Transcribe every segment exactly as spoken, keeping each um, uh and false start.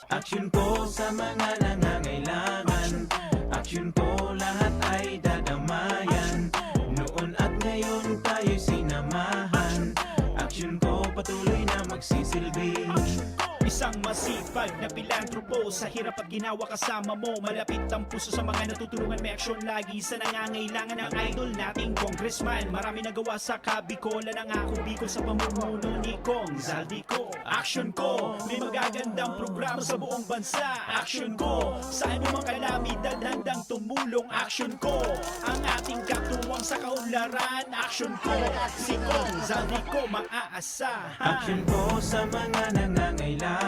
Aksyon ko sa mga nangangailangan. Aksyon ko, lahat ay dadamayan. Noon at ngayon tayo'y sinamahan. Aksyon ko, patuloy na magsisilbi. Isang masipag na pilantropo, sa hirap at ginawa kasama mo. Malapit ang puso sa mga natutulungan, may aksyon lagi sa nangangailangan. Ang idol nating congressman, marami nagawa sa Kabikolan. Ang ako Bicol sa pamumuno ni Cong Zaldy Co. Aksyon ko, may magagandang programa sa buong bansa. Aksyon ko, sa anumang kalamidad handang tumulong. Aksyon ko, ang ating katuwang sa kaunlaran. Aksyon ko, si Cong Zaldy Co maaasahan. Aksyon ko sa mga nangangailangan.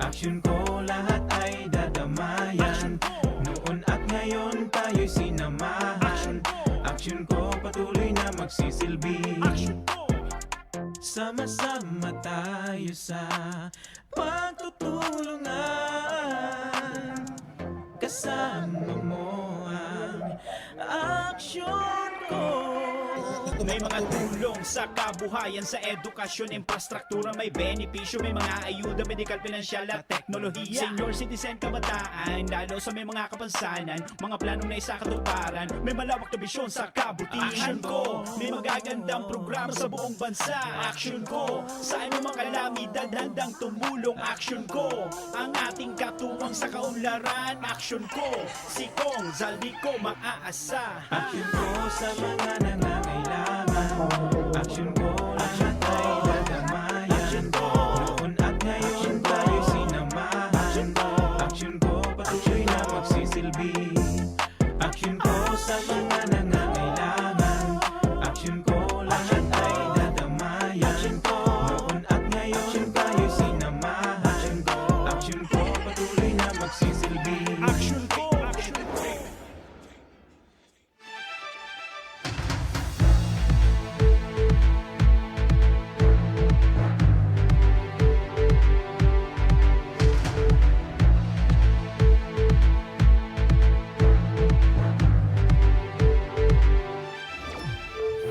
Aksyon ko, lahat ay dadamayan. Noon at ngayon tayo'y sinamahan. Aksyon ko, patuloy na magsisilbi. Sama-sama tayo sa pagtutulungan. Kasama mo ang aksyon ko. May mga tulong sa kabuhayan, sa edukasyon, infrastruktura, may benepisyo, may mga ayuda, medikal, pinansyal at teknolohiya. Senior citizen, kabataan, lalo sa may mga kapansanan, mga planong naisakatuparan, may malawak na bisyon sa kabutihan. Aksyon ko, may magagandang programa sa buong bansa. Aksyon ko, sa anumang kalamidad handang tumulong. Aksyon ko, ang ating katuwang sa kaunlaran. Aksyon ko, si Cong Zaldy Co maaasahan. Aksyon ko sa mga nangangailangan. Aksyon ko, lahat ay dadamayan. Noon at ngayon tayo'y sinamahan. Aksyon ko, patuloy na magsisilbi. Aksyon ko sa mga nangangailangan. Aksyon ko, lahat ay dadamayan. Noon at ngayon tayo'y sinamahan. Aksyon ko, patuloy na magsisilbi. Aksyon ko, aksyon ko.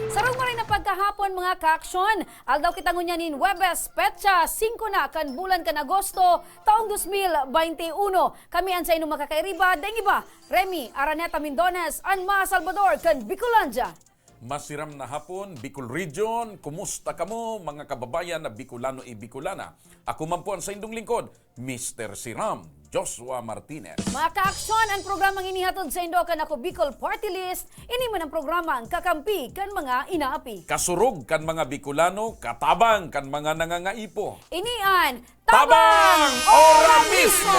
Sarong maray na pagkahapon, mga kaaksyon. Aldaw kita ngunyan nin Huwebes, petsa singko na kan bulan kan Agosto, taong dos mil baynte uno. Kami an saindong makakairiba, daing iba, Remy Araneta Mindones, an mga Salbador kan Bicolandia. Masiram na hapon, Bicol Region. Kumusta kamo, mga kababayan na Bicolano y Bicolana? Ako man po ang saindong lingkod, Mister Siram, Joshua Martinez. Mga kaaksyon, ang programang ini hatod saindo kan Ako Bicol Party List. Ini man ang programang kakampi kan mga inaapi. Kasurog kan mga Bicolano, katabang kan mga nangangaipo. Ini an Tabang Ora Mismo!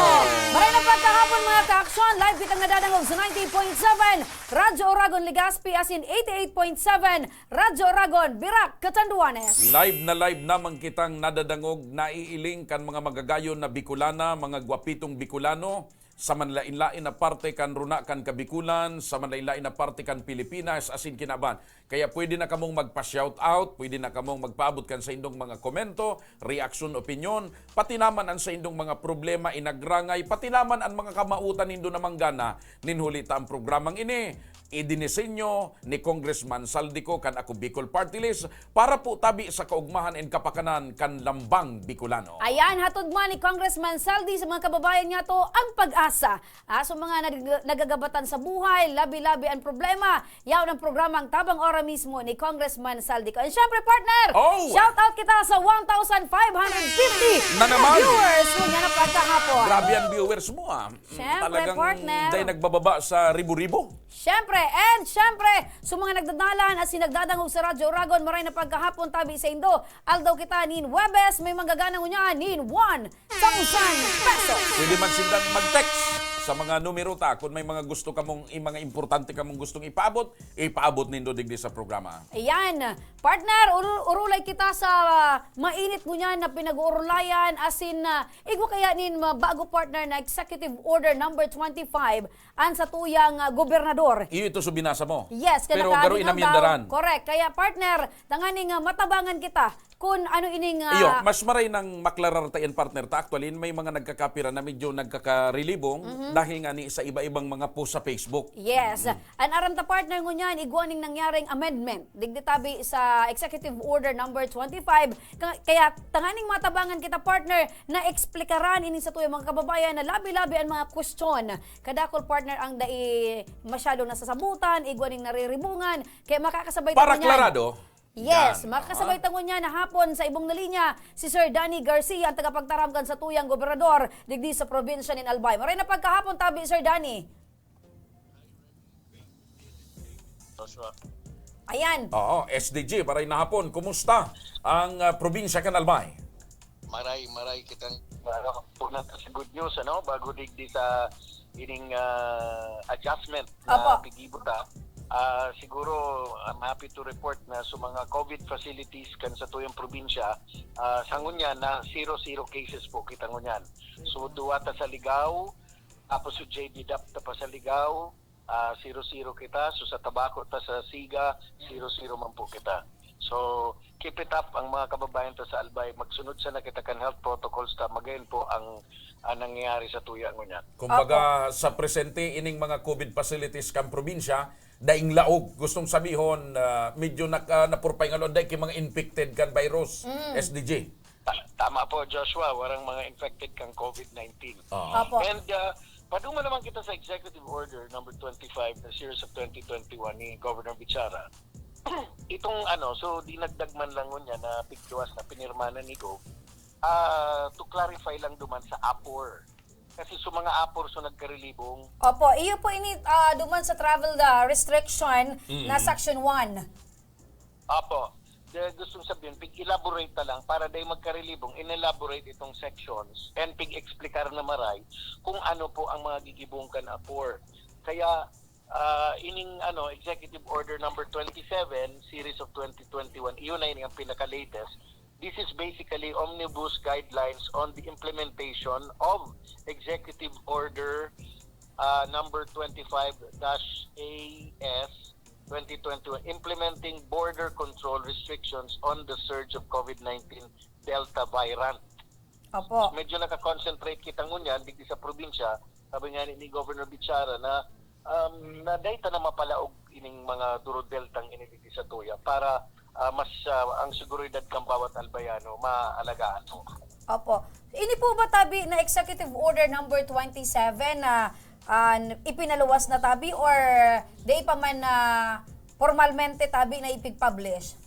Maray na pagkahapon, mga kaaksyon. Live kitang nadadangog sa ninety point seven Radyo Oragon, Legazpi, asin eighty-eight point seven Radyo Oragon, Virac, Catanduanes. Live na live naman kitang nadadangog, naiiling kan mga magagayon na Bicolana, mga gwapitong Bicolano, sa manlain-lain na parte kan runa kan Kabikulan, sa manlain-lain na parte kan Pilipinas, asin kinaban. Kaya pwede na kamong magpa-shout out, pwede na kamong magpaabot kan saindong mga komento, reaksyon, opinyon, pati naman an saindong mga problema, inagrangay, pati naman an mga kamautan nindo na manggana nin huli ta ang programang ini. Idinisenyo ni Congressman Zaldy Co kan Ako Bicol Party List para po tabi sa kaugmahan and kapakanan kan lambang Bicolano. Ayan, hatod man ni Congressman Zaldy sa mga kababayan niyato ang pag-asa. Ah, so mga nag-, nagagabatan sa buhay, labi-labi ang problema, yaon ang programang Tabang Ora Mismo ni Congressman Zaldy Co. And syempre, partner, Oh! shout out kita sa one thousand five hundred fifty Na naman! viewers mo niya na pagkahapon. Grabe ang viewers mo, ah. Mm, Siyempre, talagang partner. Dahil nagbababa sa ribo-ribo. Siyempre, and siyempre, sa mga nagdadalan at sinagdadangog sa Radyo Oragon, maray na pagkahapon, tabi saindo. Aldaw kita nin Huwebes, may manggagana ngunyan nin one thousand pesos. Pwede man sindang mag-text sa mga numero ta. Kung may mga gusto kamong, i-, mga importante kamong gustong ipaabot, ipaabot nindo digdi sa programa. Ayan. Partner, uru-, urulay kita sa, ah, mainit ngunyan na pinag-uurulayan, asin, ah, igwa kaya nin, ah, bago, partner, na Executive Order number twenty-five, an satuyang, ah, gobernador. Iyo ito so binasa mo? Yes, kaya Pero garo nakaaging inamyendaran. Correct. Kaya, partner, tanganing, ah, matabangan kita kun ano ining, ah, Iyo, mas maray nang maklarar ta yan, partner, ta. Actually, may mga nagkakapira na medyo nagkakarelibong. Mhm. mensahe ngani sa iba-ibang mga post sa Facebook. Yes. An aram ta, partner, ngunyan, igwa ning nangyaring amendment digdi tabi sa Executive Order number twenty-five. Ka- Kaya tanganing matabangan kita, partner, na eksplikaran ini sa tuyang mga kababayan na labi-labi ang mga kwestiyon. Kadakol, partner, ang dai masyadong nasasabutan, igwa ning nariribungan. Kaya makakasabay ta Para ngunyan. klarado, Yes, yan, makakasabay ta ngunyan na hapon sa ibong na linya si Sir Danny Garcia, ang tagapagtaram kan satuyang gobernador digdi sa probinsya nin Albay. Maray na pagkahapon tabi, Sir Danny. Joshua. Ayan. Oo, S D G, maray na hapon. Kumusta ang ah, probinsya kan Albay? Maray, maray kitang uh, puna sa good news, ano, bago digdi sa ining ah, adjustment na Opo. pigibo ta. Ah, siguro, I'm happy to report na sa mga COVID facilities kan satuyang probinsya, ah, sa ngunyan na zero-zero cases po kita ngunyan. So, duwa ta sa Ligao, tapos sa J B DAP ta pa sa Ligao, ah, zero-zero kita. So, sa Tabaco ta sa Siga, zero-zero man po kita. So, keep it up ang mga kababayan ta sa Albay. Magsunod sana kita kan health protocols ta. Magayon po ang, ang nangyayari sa tuya ngunyan. Kumbaga, sa presente, ining mga COVID facilities kan probinsya, daing laog. Gustong sabihon, ah, medyo nak, ah, napurpay nga laog, dai ki mga infected kan virus, S D G. Ta- Tama po, Joshua. Warang mga infected kang COVID nineteen. Oo. Opo. And uh, paduma naman kita sa Executive Order number twenty-five, the series of twenty twenty-one ni Governor Bichara. Itong ano, so dinagdag man lang ngunyan na pigluwas na pinirma na ni Gov, ah, to clarify lang duman sa apor. Kasi sa mga apor so nagkarilibong, Opo, iyo po ini ah, duman sa travel ah, restriction na section one. Apo, the, gustong sabihin, pig-elaborate na lang para dahil magkarilibong, in-elaborate itong sections and pig-explicar na maray kung ano po ang mga gigibong kan apor. Kaya, ah, ining ano, Executive Order number twenty-seven, series of twenty twenty-one, iyon na yun ang pinaka-latest. This is basically omnibus guidelines on the implementation of Executive Order uh, number twenty-five dash A S twenty twenty-one, implementing border control restrictions on the surge of COVID nineteen Delta variant. Opo. Medyo nakakonsentrate kita ngunyan digdi sa probinsya, sabi nga ni, ni Governor Bichara na um, na dahil na mapalaog ining mga durodeltang ini digdi sa tuya para ah, mas ah, ang seguridad kan bawat Albayano maalagaan mo. Opo. Ini po ba tabi na Executive Order number twenty-seven na ah, ipinaluwas na tabi or di pa man na formalmente tabi na ipig-publish?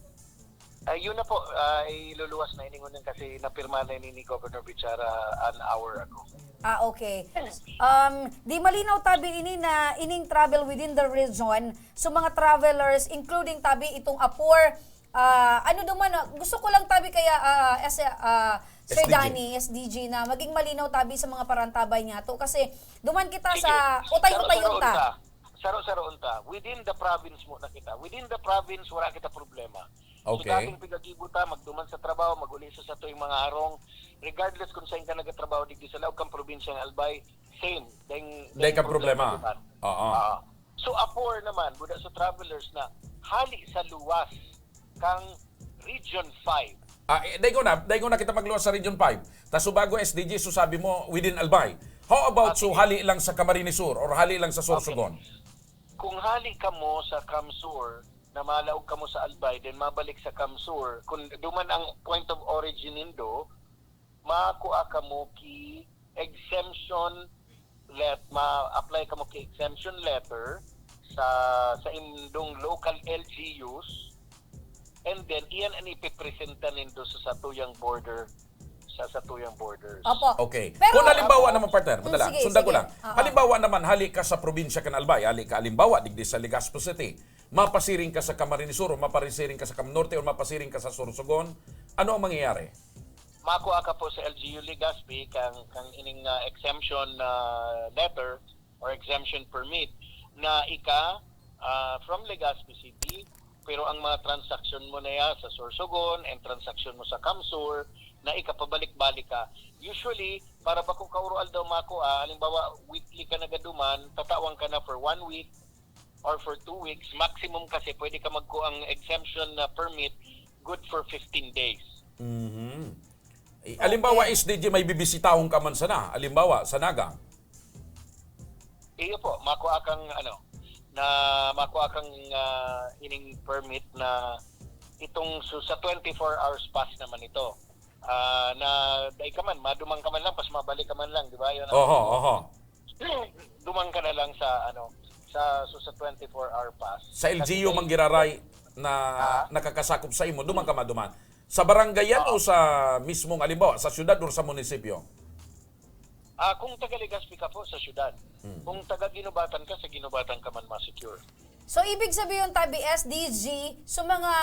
Ay, yun na po, ah, iluluwas na iningon yan kasi napirma na ini ni Governor Bichara an hour ago. Ah, okay. Um, di malinaw tabi ini na ining travel within the region, so mga travelers, including tabi itong apor, ah, ano duman, ah, gusto ko lang tabi kaya, ah, as a, ah, Sir S D G. Danny, S D G, na maging malinaw tabi sa mga parantabay niya to kasi duman kita Sige. sa utay-utay Saro-saroon ta. ta. Saro-saroon ta. Within the province muna kita. Within the province, wala kita problema. Okay. So, dating pigagibo ta, magduman sa trabaho, mag-uli sa satoy mga harong, regardless kung saan ka nagtatrabaho digdi sa laog kang probinsyang Albay, same. Dahil, Dahil kang problema. Oo. So, apor naman, buda sa travelers na hali sa luwas kang Region five. Ah, eh, dai ko na, dai ko na kita magluwas sa Region five. Ta subago S D G, so sabi mo, within Albay. How about so hali lang sa Camarines Sur or hali lang sa Sorsogon? Kung hali kamo sa CamSur, na malaog kamo sa Albay, then mabalik sa CamSur, kung duman ang point of origin nindo, makua kamo ki exemption let ma-apply kamo ki exemption letter sa sa indong local L G Us, and then iyan ang ipipresenta nindo sa satuyang border, sa satuyang borders. Opo. Okay. Pero, Kung halimbawa Opo. naman, partner, Mm, madala, sige, sundan ko sige. lang. Oo. Halimbawa naman, hali ka sa probinsya kan Albay, hali ka halimbawa, digdi sa Legazpi City, mapasiring ka sa Camarines Sur, o mapasiring ka sa Cam Norte, o mapasiring ka sa Sorsogon, ano ang mangyayari? Makua ka po sa L G U Legazpi kang kang ining ah, exemption ah, letter or exemption permit na ika ah, from Legazpi City, pero ang mga transaksyon mo na ya sa Sorsogon and transaksyon mo sa CamSur na ikapabalik-balik ka. Usually, para bako ka uro aldaw makua, halimbawa weekly ka nagaduman, tatawan ka na for one week or for two weeks, maximum kasi pwede ka magkuang exemption na permit good for fifteen days. Mhm. Eh, halimbawa, S D G, may bibisitahon ka man sana. Halimbawa, sa Naga. Iyo po, makuha kang ano, na makuha kang, ah, ining permit na itong su-, sa twenty-four hours pass naman ito. Ah, na dai ka man, madumang ka man lang, pas mabalik ka man lang, di ba? Yun ang Oho, oho. Dumang ka na lang sa ano, sa, so, sa twenty-four hour pass. Sa Kasi L G U kay man giraray na Ah. nakakasakop sa imo, duman ka maduman. Sa barangay yan Oo. o sa mismong, halimbawa, sa syudad or sa munisipyo? Ah, kung taga Legazpi ka po, sa syudad. Hmm. Kung taga Guinobatan ka, sa Guinobatan ka man ma-secure. So, ibig sabihin, tabi, S D G, so mga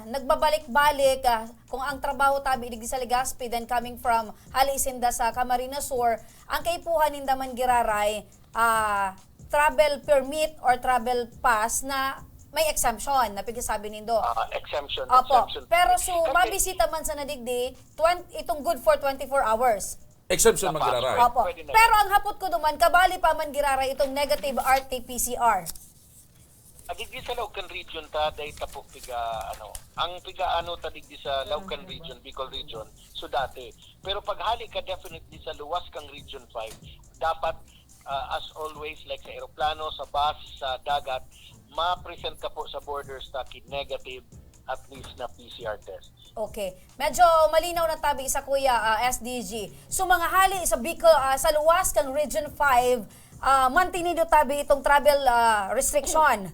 nagbabalik-balik, ah, kung ang trabaho, tabi, digdi sa Legazpi, then coming from, hali sinda sa Camarines Sur, ang kaipuhan ninda man giraray, ah, travel permit or travel pass na may exemption, na pigsasabi nindo. Ah, exemption, Opo. exemption. Pero so, Kasi mabisita man sa nadigdi, twen-, itong good for twenty-four hours. Exemption Sa man giraray. Passport, Opo. pwede na Pero yan. ang hapot ko duman, kabali pa man giraray itong negative R T P C R. Ah, digdi sa Laocan region ta, dahil ta po piga, ano, ang piga, ano, ta digdi sa Laocan region, Bicol region, so dati. Pero pag hali ka definitely sa luwas kang Region five, dapat, ah, as always, like sa eroplano, sa bus, sa dagat, ma-present ka po sa borders ta ki negative at least na P C R test. Okay. Medyo malinaw na tabi sa kuya, ah, S D G. So, mga hali sa Bicol, ah, sa luwas kang Region five, ah, mantinido tabi itong travel, ah, restriction.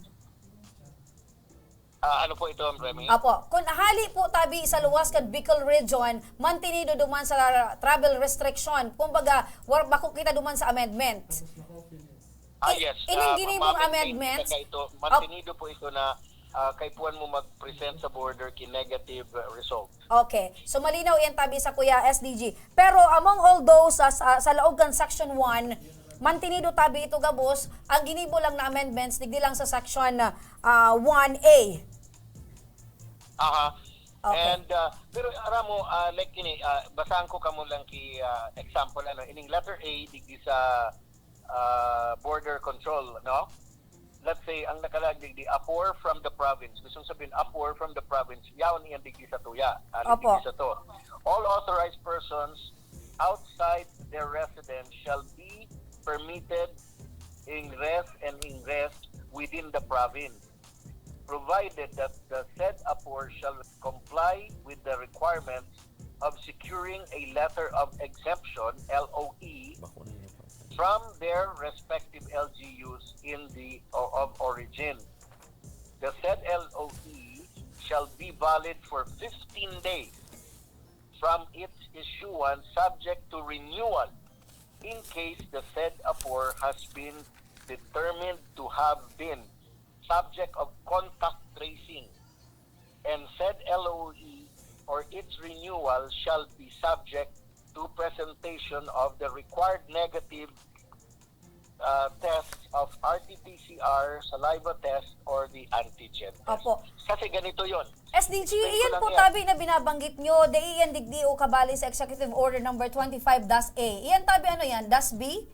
Ah, ano po ito, Remy? Apo, kung hali po tabi sa luwas kan Bicol Region, mantinido duman sa travel restriction. Kumbaga, war-, bako kita duman sa amendment. Ah, I-, yes. ining Ah, ginibong mabinting amendment? Kita ito, Op- mantinido po ito na, ah, kaipuhan mo mag-present sa border ki negative, uh, result. Okay. So, malinaw yan tabi sa kuya S D G. Pero among all those, ah, sa, sa laog kan Section one, mantinido tabi ito gabos, ang ginibo lang na amendments, digdi lang sa Section, ah, one A. Aha. Okay. And, ah, pero aram mo, ah, like ini, ah, basahan ko kamo lang ki, ah, example, ano, ining letter A, digdi sa, ah, border control, no? Let's say, ang nakalag digdi, "A poor from the province." Gustong sabihin, "A poor from the province." Yaon iyan digdi sa tuya. Ah, Opo. digdi sa to. "All authorized persons outside their residence shall be permitted ingress and ingress within the province, provided that the said A poor shall comply with the requirements of securing a letter of exemption, L O E, Bako na yun. from their respective L G Us in the, o-, of origin. The said L O E shall be valid for fifteen days from its issuance, subject to renewal in case the said A poor has been determined to have been subject of contact tracing, and said L O E or its renewal shall be subject to presentation of the required negative, uh, tests of R T P C R, saliva test, or the antigen test. Opo. Kasi ganito yon. S D G, Explain ko iyan lang po yan. tabi na binabanggit nyo, dai iyan digdi o kabali sa Executive Order number twenty-five dash A. Iyan tabi ano yan? Dash B?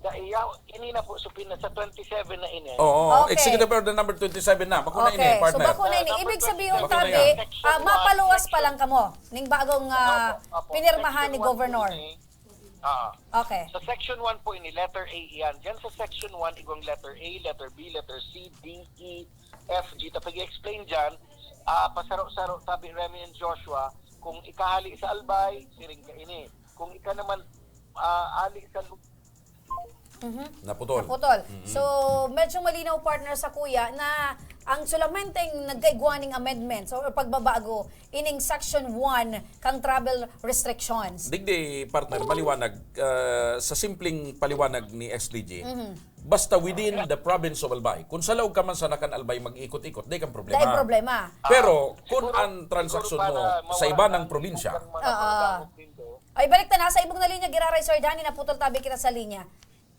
Da, iya, ini na po, so pina-, sa twenty-seven na ini. Oo, Okay. Executive Order number twenty-seven na. Bako na ini, Okay, so partner. bako na ini. Ah, Ibig number sabihin, twenty-seven. Bako na tabi, yan. Section ah, one, mapaluwas pa section lang kamo ning bagong, ah, Opo, opo. pinirmahan ni Section one Governor. po ini. Ah. Okay. Sa section one po ini, letter A iyan. Diyan sa section one, igwang letter A, letter B, letter C, D, E, F, G. Ta pag-explain diyan, ah, pasaro-saro, tabi Remy and Joshua, kung ikahali sa Albay, siring ka ini. Kung ika naman, ah, hali sa lu- Mhm. Naputol. Naputol. Mm-mm. So, medyo malinaw, partner, sa kuya na ang solamenteng nagkaigwa ning amendments o pagbabago ining section one kang travel restrictions. Digdi, partner, maliwanag, ah, sa simpleng paliwanag ni S D G, Mhm. basta within the province of Albay. Kung sa laog ka man sa Nakan Albay mag-ikot-ikot, di kang problema. Di problema. Pero Ah, kung siguro, ang transaksyon siguro mo para sa iba mawala ng na probinsya, ang mga Oo. pagdangog nindo. Ay, balik ta na. Sa ibong na linya, giraray, Sir Danny, naputol tabi kita sa linya.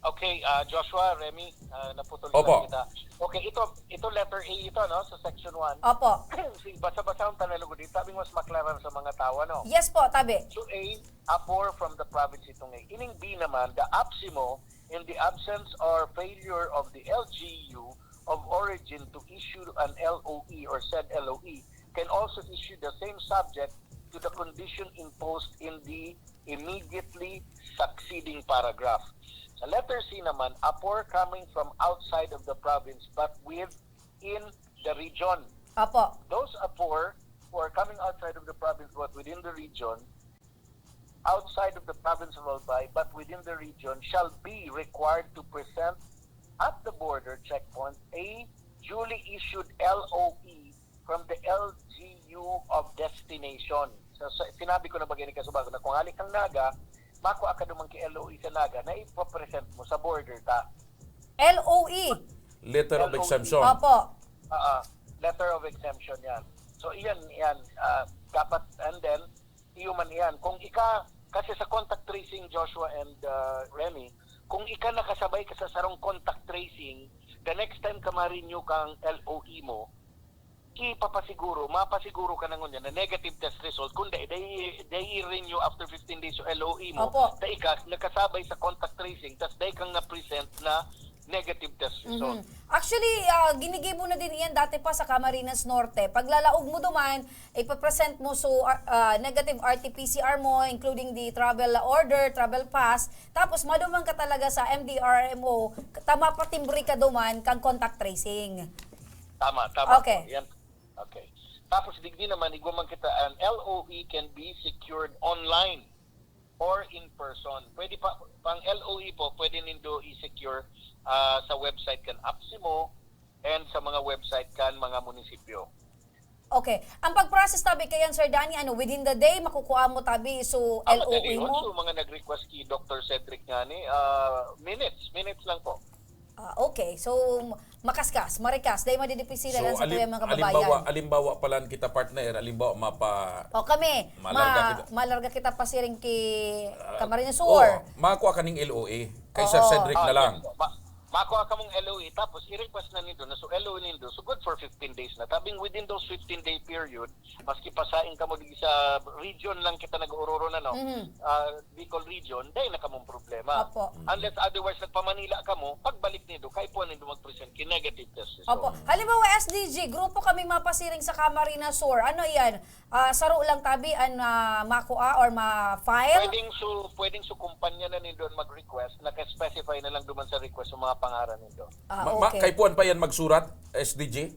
Okay, ah, Joshua, Remy, ah, naputol Opo. lang kita. Okay, ito, ito letter A ito, no, sa section one. Opo. Sige, basa-basahon ta na lugod. Ito, sabi mas maklaran sa mga tawa, no? Yes po, tabi. So A, a poor from the province itong A. Ining B naman, the APSEMO, in the absence or failure of the L G U of origin to issue an L O E or said L O E, can also issue the same subject to the condition imposed in the immediately succeeding paragraph. Sa letter C naman, a poor coming from outside of the province but within the region. Opo. Those a poor who are coming outside of the province but within the region, outside of the province of Albay but within the region, shall be required to present at the border checkpoint a duly issued L O E from the L G U of destination. So, so sinabi ko na ba gani kasubago na kung hali kang Naga, makua ka duman ki L O E sa Naga na ipapresent mo sa border ta. L O E. Letter of L O E. exemption. Opo. Ah, letter of exemption yan. So, iyan, yan. Ah, dapat, and then, iyo man iyan. Kung ika, kasi sa contact tracing, Joshua and uh, Remy, kung ika nakasabay ka sa sarong contact tracing, the next time ka ma-renew kang L O E mo, ipapasiguro, mapasiguro ka na ngunyan na negative test result. Kung dai, dai, dai renew after fifteen days yung L O E mo, Opo. ta ika, nakasabay sa contact tracing, tas dai kang na-present na negative test result. Mhm. Actually, ah, ginigibo na din iyan dati pa sa Camarines Norte. Paglalaog mo duman, ipapresent mo so ah, ah, negative R T P C R mo, including the travel order, travel pass. Tapos maduman ka talaga sa M D R R M O, ta mapatimbre ka duman kang contact tracing. Tama, tama Okay. po. Yan. Okay. Tapos digdi naman, igwa man kita, an L O E can be secured online or in person. Pwede pa, pang L O E po, pwede nindo i-secure ah, sa website kan APSIMO and sa mga website kan mga munisipyo. Okay. Ang pag-process tabi kayan, Sir Danny, ano, within the day, makukuha mo tabi, so Ah, L O E madali yun. mo? So, mga nag-request ki Doctor Cedric nga ni, ah, minutes, minutes lang po. Ah, okay. So, makaskas, marikas, dahil madidipisilan So, lang sa alim, tuyang mga alimbawa, kababayan. alimbawa pa lang kita partner, alimbawa mapa... O kami, Malarga ma, kita. malarga kita pasiring ki ah, Camarines Sur. Oo, makakuha ka ning L O A kay Sir Oo. Cedric na lang. Ah, yes po. Ma- makuha ka mong L O A, tapos i-request na nindo na so L O A nindo, so good for fifteen days na. Tabing within those fifteen-day period, maski pasain ka mo di sa region lang kita nag-uururo na, no? Mhm. Ah, Bicol region, dahil na kamong problema. Opo. Unless otherwise, nagpa-Manila ka mo, pagbalik nindo, kay po nindo mag-present ki negative test result. Opo. Halimbawa, S D G, grupo kami mapasiring sa Camarines Sur. Ano yan? Ah, saro lang tabi an ah, makua or ma-file? Pwedeng su pwedeng su kumpanya na nindo mag-request, naka-specify na lang duman sa request sa mga pangaran nindo. Ah, Ma- ma- okay. Kay puan pa yan magsurat, S D G?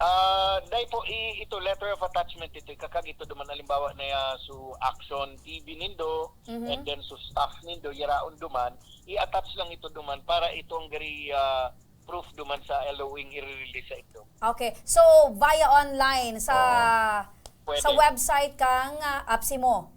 Ah, dai po i ito letter of attachment ito, ikakag ito duman, halimbawa na ya su Action T V nindo, Mhm. and then su staff nindo, yaraon duman, i-attach lang ito duman para ito ang gari ah, proof duman sa L O A ing i-release sa ito. Okay. So, via online sa Pwede. sa website kang ah, APSIMO.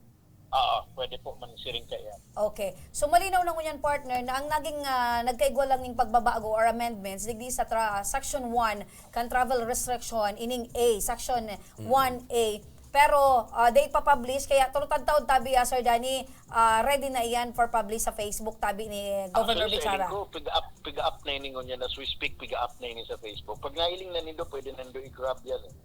Oo, pwede po man siring kaya. Okay. So, malinaw na ngunyan, partner, na ang naging ah, nagkaigwa lang ning pagbabago or amendments digdi sa tra- section one kan travel restriction, ining A, section one A. Pero ah, they pa-publish, kaya turutad taon tabi, ah, Sir Danny, ah, ready na iyan for publish sa Facebook tabi ni Governor Actually, sa Bichara. Iling ko, pick up, pick up na ini ngunyan as we speak, pick up na ini sa Facebook. Pag nailing na nindo, pwede na nindo i-grab yan. Eh.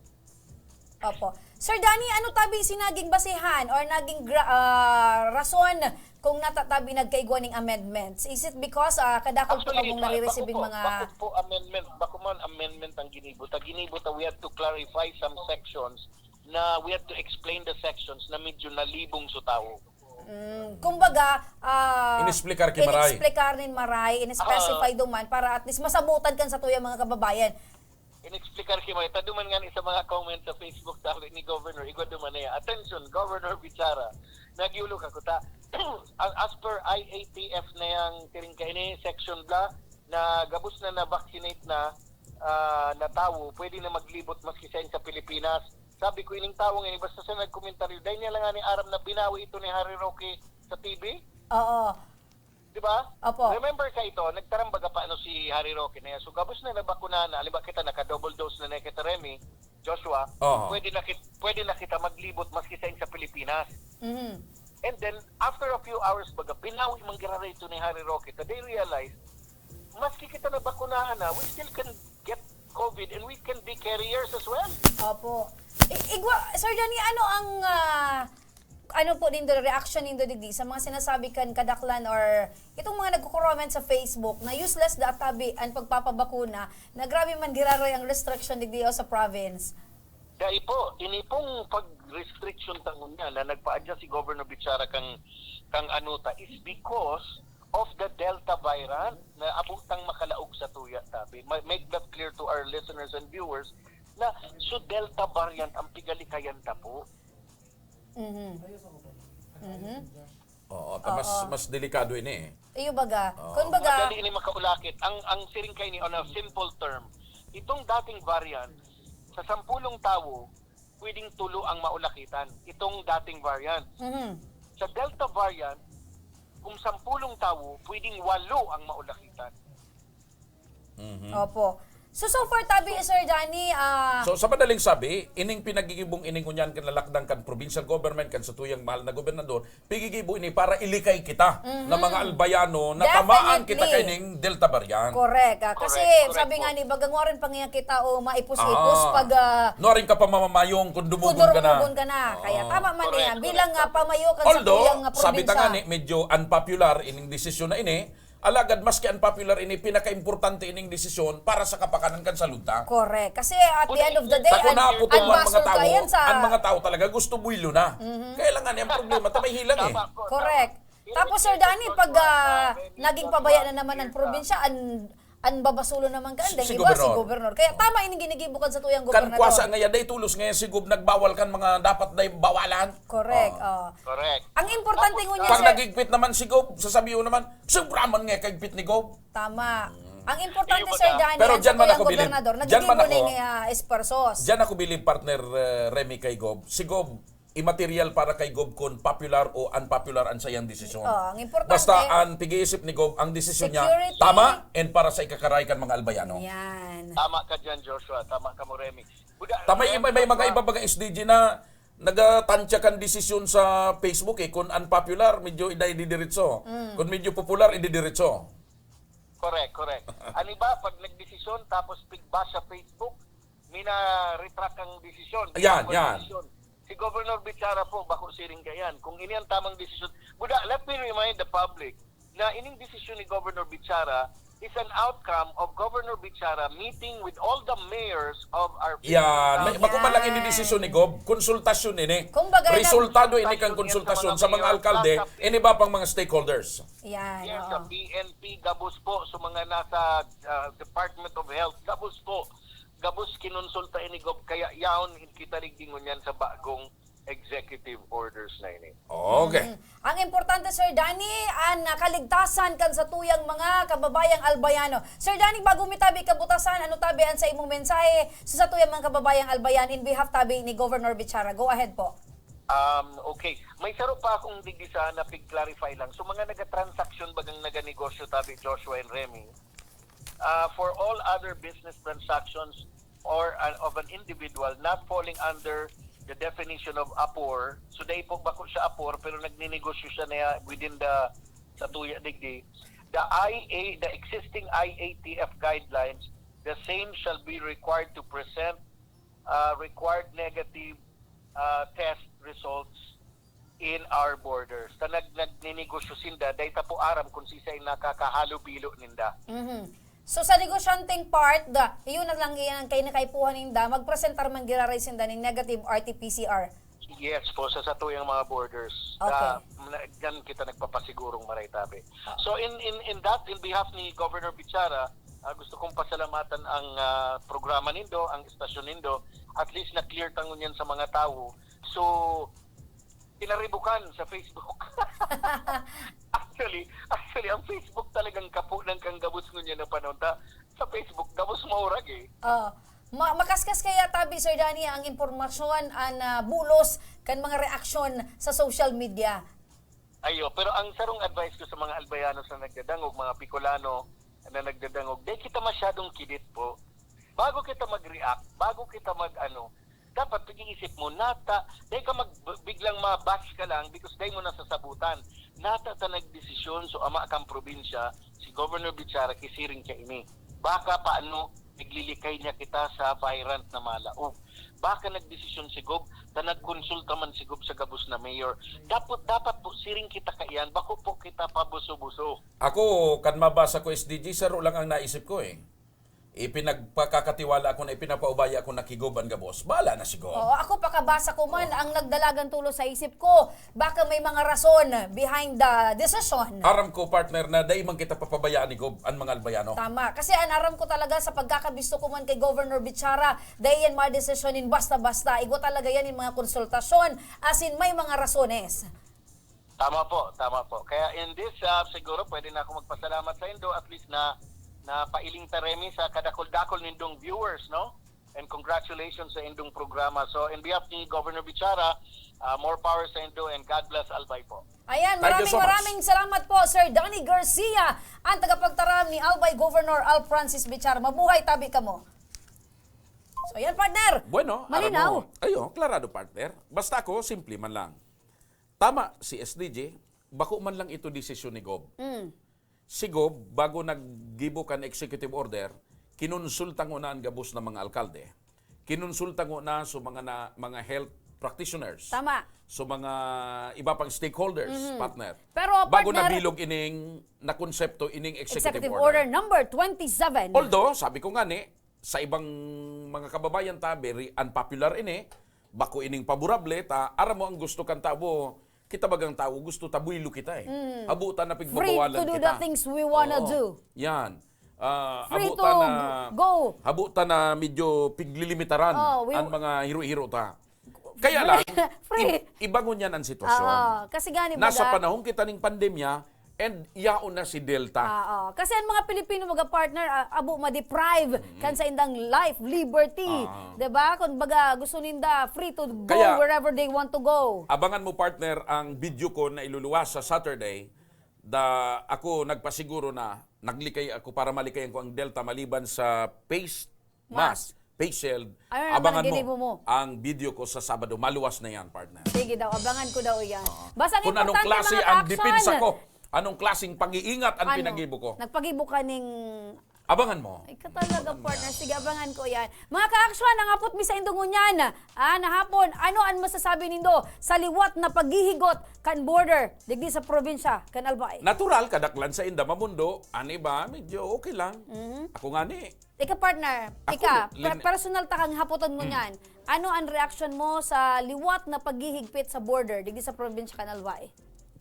Opo. Sir Danny, ano tabi si naging basihan or naging gra- ah, rason kung natatabi nagkaigwa ning amendments? Is it because ah, kadakol po Actually, kamong ba- nare-receiving bako po, mga... bako po amendment, bako man amendment ang ginibo ta. Ginibo ta, we have to clarify some sections na we have to explain the sections na medyo nalibong sa tao. Mm, kumbaga, ah, Inexplikar ki maray. Inexplikar nin maray, in-specify duman para at least masabutan kan sa tuyang mga kababayan. Inexplikar ki maray. Ta duman nga ni sa mga comments sa Facebook, sabi ni Governor, igwa duman na yan. Attention, Governor Bichara. Nagyulo ka kuta. As per I A T F na yang tiring kaini, section bla, na gabos na na-vaccinate na ah, na tawo, pwede na maglibot maski sain sa Pilipinas. Sabi ko, ining tawo nga ini, basta sa nagkomentaryo, dahil niya lang nga ni aram na binawi ito ni Harry Roque sa T V. Oo. Di ba? Opo. Remember ka ito, nagtarambaga pa ano si Harry Roque na yan. So, gabos na nabakunahan na, halimbawa kita, naka-double dose na na kita, Remy, Joshua, Oo. pwede na, kit- pwede na kita maglibot maski sain sa Pilipinas. Mhm. And then, after a few hours, baga, binawi man giraray ito ni Harry Roque. Ta they realize, maski kita nabakunahan na, we still can get COVID and we can be carriers as well. Opo. I- igwa, Sir Danny, ano ang ah, ano po nindo, reaction nindo digdi sa mga sinasabi kan kadaklan or itong mga nagko-comment sa Facebook na useless da tabi ang pagpapabakuna, na grabe man giraray ang restriction digdi o sa province? Dai po, ini pong pag-restriction tangon niya na nagpa-adjust si Governor Bichara kang kang ano ta is because of the Delta variant na abutang makalaog sa tuya, tabi. Ma- Make that clear to our listeners and viewers na so Delta variant ang pigalikayan ta po. Mhm. Mhm. Oo, ta mas, Oo. Mas delikado ini eh. Iyo baga. Oo. Kun baga, Madali ini makaulakit. Ang ang siring kay ni on a simple term, itong dating variant, sa sampulong tawo, pwedeng tulo ang maulakitan. Itong dating variant. mhm. Sa Delta variant, kung sampulong tawo, pwedeng walo ang maulakitan. Mhm. Opo. So, so far, tabi, Sir Danny, ah, So sa madaling sabi, ining pinagigibong ining ngunyan kan lalakdan kan provincial government, kan satuyang mahal na gobernador, pigigibo ini para ilikay kita na mga Albayano na tamaan kita Definitely. Kaining Delta variant. Correct. Ah, kasi Correct, correct sabi po. Nga ni Bagang, warin pa nga kita o maipos-ipos Ah. pag ah, Nuaring ka pa mamamayong kung dumugon ka na. kudurumugon ka na. Kaya tama man Correct, yan. correct, Bilang nga correct. pamayo kan sa Although, tuyang nga sabi ta probinsya. Nga ni, medyo unpopular ining desisyon na ini, alagad maski unpopular ini, pinaka-importante ining desisyon para sa kapakanan kan salud ta. Correct. Kasi at the end of the day, Sa kuna an- po itong mga anbasol tao, ka yan sa... ang mga tao talaga gusto buwilo na. Kaya lang nga ni, ang problema, ta may hilang eh. Tama po, Correct. tama. Tapos, Sir Danny, pag ah, naging pabaya na naman ang probinsya, an an babasulo naman ka, Si- dahil si iba si Gobernador. Gobernador. Kaya tama ining ginigibo kan sa tuyang Kan gobernador. Kwasa nga yaday tulos nga si Gob nagbawalan kan mga dapat day bawalan. Correct. Ah. Oh. Correct. Ang importante Tapos, ngunyan, Pag sir, nagigpit naman si Gob, sasabihin naman, sobra man nga kagpit ni Gob. Tama. Ang importante, Ayun, Sir baga. Danny, Pero ang dyan man tuyang ako bilib. gobernador, Dyan man nagiging ako. uh, esforsos. Diyan ako bilib, partner uh, Remy, kay Gob. Si Gob, imaterial para kay Gob kung popular o unpopular ang sayang desisyon. Oh, ang importante, Basta ang pag-iisip ni Gob, ang desisyon niya, security. Tama and para sa ikakaray kan mga Albayano. Yan. Tama ka dyan, Joshua. Tama ka mo, Remy. Buda- Tama, may, may mga Joshua, iba bagang S D G na nagatansya kan desisyon sa Facebook eh. Kung unpopular, medyo iday didiretso. Kung medyo popular, ididiretso. Correct, correct. Ano ba, pag nagdesisyon tapos pigba sa Facebook, mina-retract ang desisyon. Yan, Ang yan. Desisyon. Si Governor Bichara po, bako siring ka yan. Kung ini ang tamang desisyon. Buda, let me remind the public na ining desisyon ni Governor Bichara is an outcome of Governor Bichara meeting with all the mayors of our Yan. May, Yan. Bako man lang ini desisyon ni Gob. Konsultasyon ini. Kumbaga, Resultado ini Konsultasyon kang yan sa konsultasyon mga sa mga mayor. alkalde, Nasa- ini ba pang mga stakeholders? Yan. Yes, Oo. sa P N P, gabos po, sa mga nasa ah, Department of Health, gabos po. Gabos kinonsulta ini Gob, kaya yaon kita rin ngunyan sa bagong executive orders na ini. Okay. Mm. Ang importante, Sir Danny, ang kaligtasan kan sa tuyang mga kababayang Albayano. Sir Danny, bago mi tabi kabutasan, ano tabi ang sa imong mensahe sa, sa tuyang mga kababayang Albayan in behalf tabi ni Governor Bichara? Go ahead po. Um, okay. May saro pa akong digdi sa na pig-clarify lang. So, mga nagatransaksyon bagang naganegosyo tabi, Joshua and Remy, uh, for all other business transactions or uh, of an individual not falling under the definition of apor, so dai po bako siya apor, pero nagninegosyo siya na within the sa tuya digdi, the I A, the existing I A T F guidelines, the same shall be required to present uh, required negative uh, test results in our borders. Ta nag nagninegosyo sinda, dai ta po aram kung sisay nakakahalubilo ninda. Mhm. So sa negosyanteng part, da, iyon na lang iyan ang kay nakaipuhan ninda, magpresentar man giraray sinda ning negative R T P C R. Yes po, sa satuyang mga borders. Okay. Na, na, dyan kita nagpapasigurong maray tabi. So in in in that, in behalf ni Governor Bichara, ah, gusto kong pasalamatan ang ah, programa nindo, ang estasyon nindo. At least na-clear ta ngunyan sa mga tao. So, kinaribukan sa Facebook. Actually, actually, ang Facebook talagang kapo ng kang gabos ngunyan na panahon. Ta, sa Facebook, gabos maurag eh. Ah, ma- makaskas kaya tabi, Sir Danny, ang impormasyon, ang ah, bulos kan mga reaksyon sa social media? Ayo, pero ang sarong advice ko sa mga Albayanos na nagdadangog, mga Bicolano na nagdadangog, di kita masyadong kidit po. Bago kita mag-react, bago kita mag-ano, dapat pag-iisip mo, nata, dahil ka mag, biglang ma-bash ka lang because dahil mo nasasabutan. Nata ta nagdesisyon, so ama kang probinsya, si Governor Bichara, kisiring ka ini. Baka paano naglilikay niya kita sa virant na malaog. Baka nagdesisyon si Gob, ta nagkonsulta man si Gob sa gabos na mayor. Dapat, dapat po, siring kita kaiyan, bako po kita pabuso-buso. Ako, kan mabasa ko S D G, saro lang ang naisip ko eh. ipinagpakakatiwala ako na ipinapaubaya ko na ki Gob an gabos, bahala na si Gob. Oo, ako pakabasa ko man, ang nagdalagan tulo sa isip ko, baka may mga rason behind the decision. Aram ko, partner, na dai man kita papabayaan ni Gob an mga Albayano. Tama. Kasi an aram ko talaga sa pagkakabisto ko man kay Governor Bichara, dai yan madesisyon nin basta-basta. Igwa talaga yan yung mga konsultasyon, as in may mga rasones. Tama po, tama po. Kaya in this, ah, siguro pwede na ako magpasalamat sa indo, at least na napailing ta remi sa kadakol-dakol nindong viewers, no? And congratulations sa indong programa. So, in behalf ni Governor Bichara, ah, more power sa indo and God bless Albay po. Ayan, Thank you maraming so much. maraming salamat po, Sir Danny Garcia, ang tagapagtaram ni Albay Governor Al Francis Bichara. Mabuhay tabi kamo. So, yan, partner. Bueno, Malinaw. aram mo, ayo, klarado, partner. Basta ako, simple man lang. Tama si S D G, bako man lang ito desisyon ni Gob. Mm. Si Gob, bago naggibo kan executive order, kinonsulta ngona an gabos na mga alkalde. Kinonsulta ngona so mga na, mga health practitioners. Tama. So mga iba pang stakeholders, Mhm. partner. Pero, Bago partner, nabilog ining, na konsepto ining executive Executive order. Order number twenty-seven. Although, sabi ko nga ni, sa ibang mga kababayan ta, very unpopular ini, bako ining paborable, ta, aram mo ang gusto kan tao, kita bagang tao, gusto ta buwelo kita eh. Mm. Habo ta na Free pigbabawalan to do kita. the things we wanna Oo. do. Yan. Ah, Free habo to ta na, go. habo ta na medyo piglilimitaran Oh, we ang mga hiro-hiro ta. Kaya lang, Free. i-, iba ngunyan ang sitwasyon. Oo, kasi gani Nasa baga panahon kita ning pandemya, and yaon na si Delta. Oo. Kasi ang mga Pilipino, mga partner, ah, abo ma-deprive Mm. kan sa indang life, liberty. Ah. 'Di ba? Kung baga, gusto ninda free to go Kaya, wherever they want to go. Abangan mo, partner, ang video ko na iluluwas sa Saturday. Da, ako nagpasiguro na naglikay ako para malikayan ko ang Delta maliban sa face Mask. mask, face shield. Ano naman Abangan ang mo ginibo mo? ang video ko sa Sabado. Maluwas na yan, partner. Sige daw, abangan ko daw yan. Oo. Basta ang Kung anong importante, klase mga ang ka-action. depensa ko, anong klaseng pag-iingat ang Ano? pinagibo ko. Nagpagibo ka ning Abangan mo. Ay, ka talaga, Abangan mo partner. yan. Sige, abangan ko yan. Mga ka-action, ang apot mi sa indo ngunyan. Ah, na hapon, ano ang masasabi nindo sa liwat na paghihigot kan border, digdi sa probinsya, kan Albay? Natural, kadaklan sa inda mamundo. Ani ba, medyo okay lang. Mhm. Ako nga ni, Ika, partner, Ako, ika, lin- per-, personal ta kang hapoton mo Mm. niyan. Ano ang reaksyon mo sa liwat na paghihigpit sa border digdi sa probinsya kan Albay?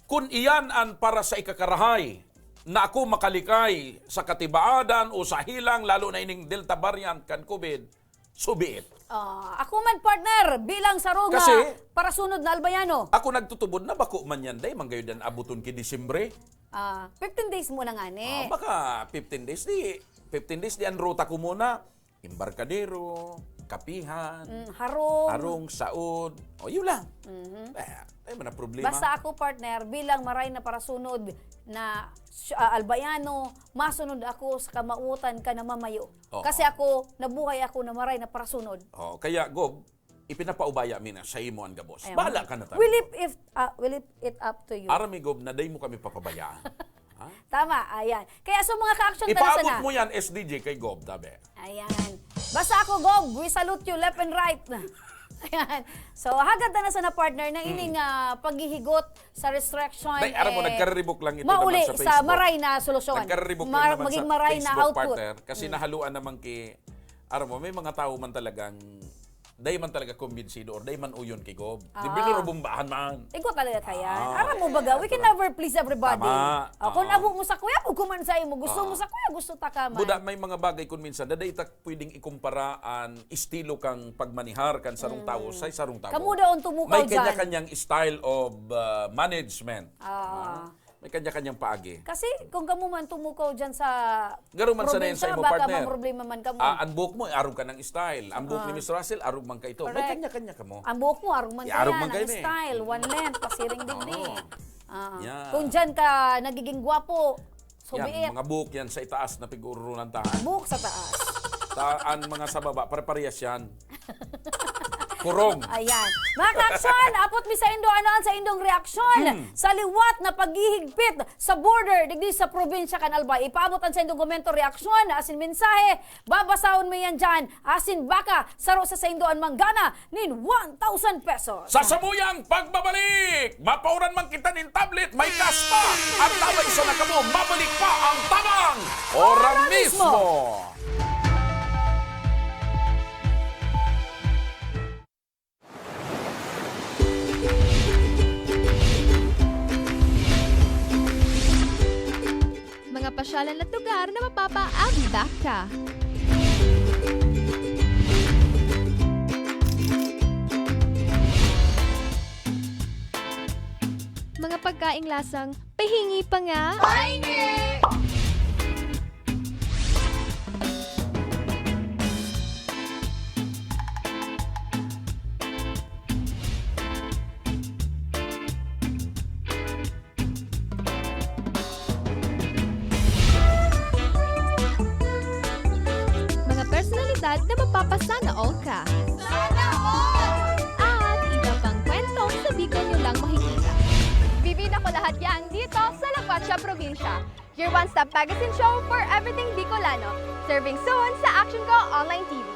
Kun iyan an para sa ikakarahay na ako makalikay sa katibaadan o sa hilang, lalo na ining Delta variant kan COVID, so be it. Ah, ako man, partner, bilang sarong, Kasi ah, parasunod na Albayano. Ako nagtutubod na bako man yan, day, manggayod yan abuton ki Disyembre. Ah, fifteen days muna nga ni. Ah, baka fifteen days, di, fifteen days, di ang ruta ko muna. Embarcadero, Kapihan, Mm, harong. harong, saod. O, yun lang. Mhm. Eh, ay, man ang problema. Basta ako, partner, bilang maray na parasunod na, ah, Albayano, masunod ako sa kamawotan ka na mamayo. Oo. Kasi ako, nabuhay ako na maray na parasunod. Oh, kaya, Gob, ipinapaubaya mi na sa imo ang gabos. Ayan. Bahala ka na talaga. We leave it, ah, we leave it up to you. Aram mi, Gob, na dai mo kami papabayaan. Ha? Tama, ayan. Kaya so, mga ka-action, tara Ipaabot sana. mo yan, S D G, kay Gob, tabi. Ayan. Basta ako, Gob, we salute you left and right. Ayan. So, hagad na sana, partner, na Mm. ining, ah, paghihigot sa restriction, Nay, aram mo, eh, nagkariribok lang ito mauli naman sa sa Facebook. maray na solusyon. Nagkariribok Ma-, lang naman maging sa maray na Facebook, output. partner. Kasi Mm. nahaluan naman ki, aram mo, may mga tao man talagang dai man talaga kumbinsido or dai man uyon ki Gob. Di Ah. binurubumbahan man. Igwa talaga ka yan. Ah. Aram mo baga, we can Tama. never please everybody. Tama. O, kung Oo. abo mo sa kuya, abo ko man sa imo. Gusto Oo. mo sa kuya, gusto ta ka man. Buda, may mga bagay kung minsan, na dai ta pwedeng ikumpara an estilo kang pagmanihar kan sarong Mm. tawo sa sarong tawo. Kamo daw ang tumukaw May dyan. kanya-kanyang style of, ah, management. Ah. Ah. May kanya-kanyang paagi. Kasi kung kamo man tumukaw dyan sa Garo man sana yan sa probinsya, imo, baka partner. mamroblema man kamo. Ah, ang buhok mo, arog ka ng style. Ang buhok ni Ah. Miss Russell, arog man ka ito. May Correct. kanya-kanya kamo. Ang buhok mo, arog man Arog kaya man ng kayo, eh. style, one length, pasiring digdi. Oo. Ah. Yan. Kung dyan ka nagiging gwapo, so Yan, be it. mga buhok yan sa itaas na pig-ururunan tahan. Buhok sa taas. Ta-, ang mga sa baba, pare-parehas yan. Kurong. Ayan. Mga ka-action, apot mi sa indo, ano ang sa indong reaksyon Hmm. sa liwat na paghihigpit sa border digdi sa probinsya kan Albay? Ipaabot ang sa indong komento, reaksyon, asin mensahe. Babasahon mi yan dyan. Asin baka, saro sa saindo an manggana nin one thousand pesos. Sa samuyang pagbabalik, mapauran man kita nin tablet, may cash pa. At tabay sa nakamo, mabalik pa ang Tabang Ora Ora mismo. mismo. Pasyalan at lugar na mapapaabdak ka. Mga pagkaing lasang pahingi pa nga. Pahingi! Mga personalidad na mapapasana all ka. Sana all! At iba pang kwentong sa Bicol nyo lang makikita. Bibida ko lahat yan dito sa La Cuatcha Probinsya. Your one-stop magazine show for everything Bicolano. Serving soon sa Action Go Online T V.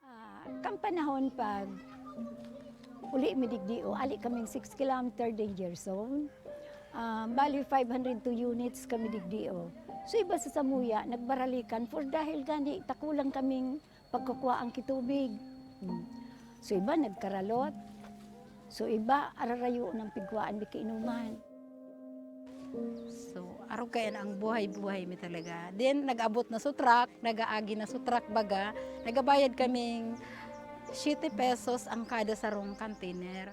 Ah, kan panahon pag uli mi digdi, o, ali kaming six kilometer danger zone. Ah, bali, five hundred two units kami digdi, o. So, iba sa samuya, nagbaralikan for dahil gani takulang kaming pagkukuhaan ki tubig. Hmm. So, iba nagkaralot. So, iba, ararayo ng pigkuhaan mi kainuman. So, arog kaya na ang buhay-buhay mi talaga. Then, nag-abot na sa truck, nag-aagi na sa truck baga, nagabayad kaming siyete pesos ang kada sarong container.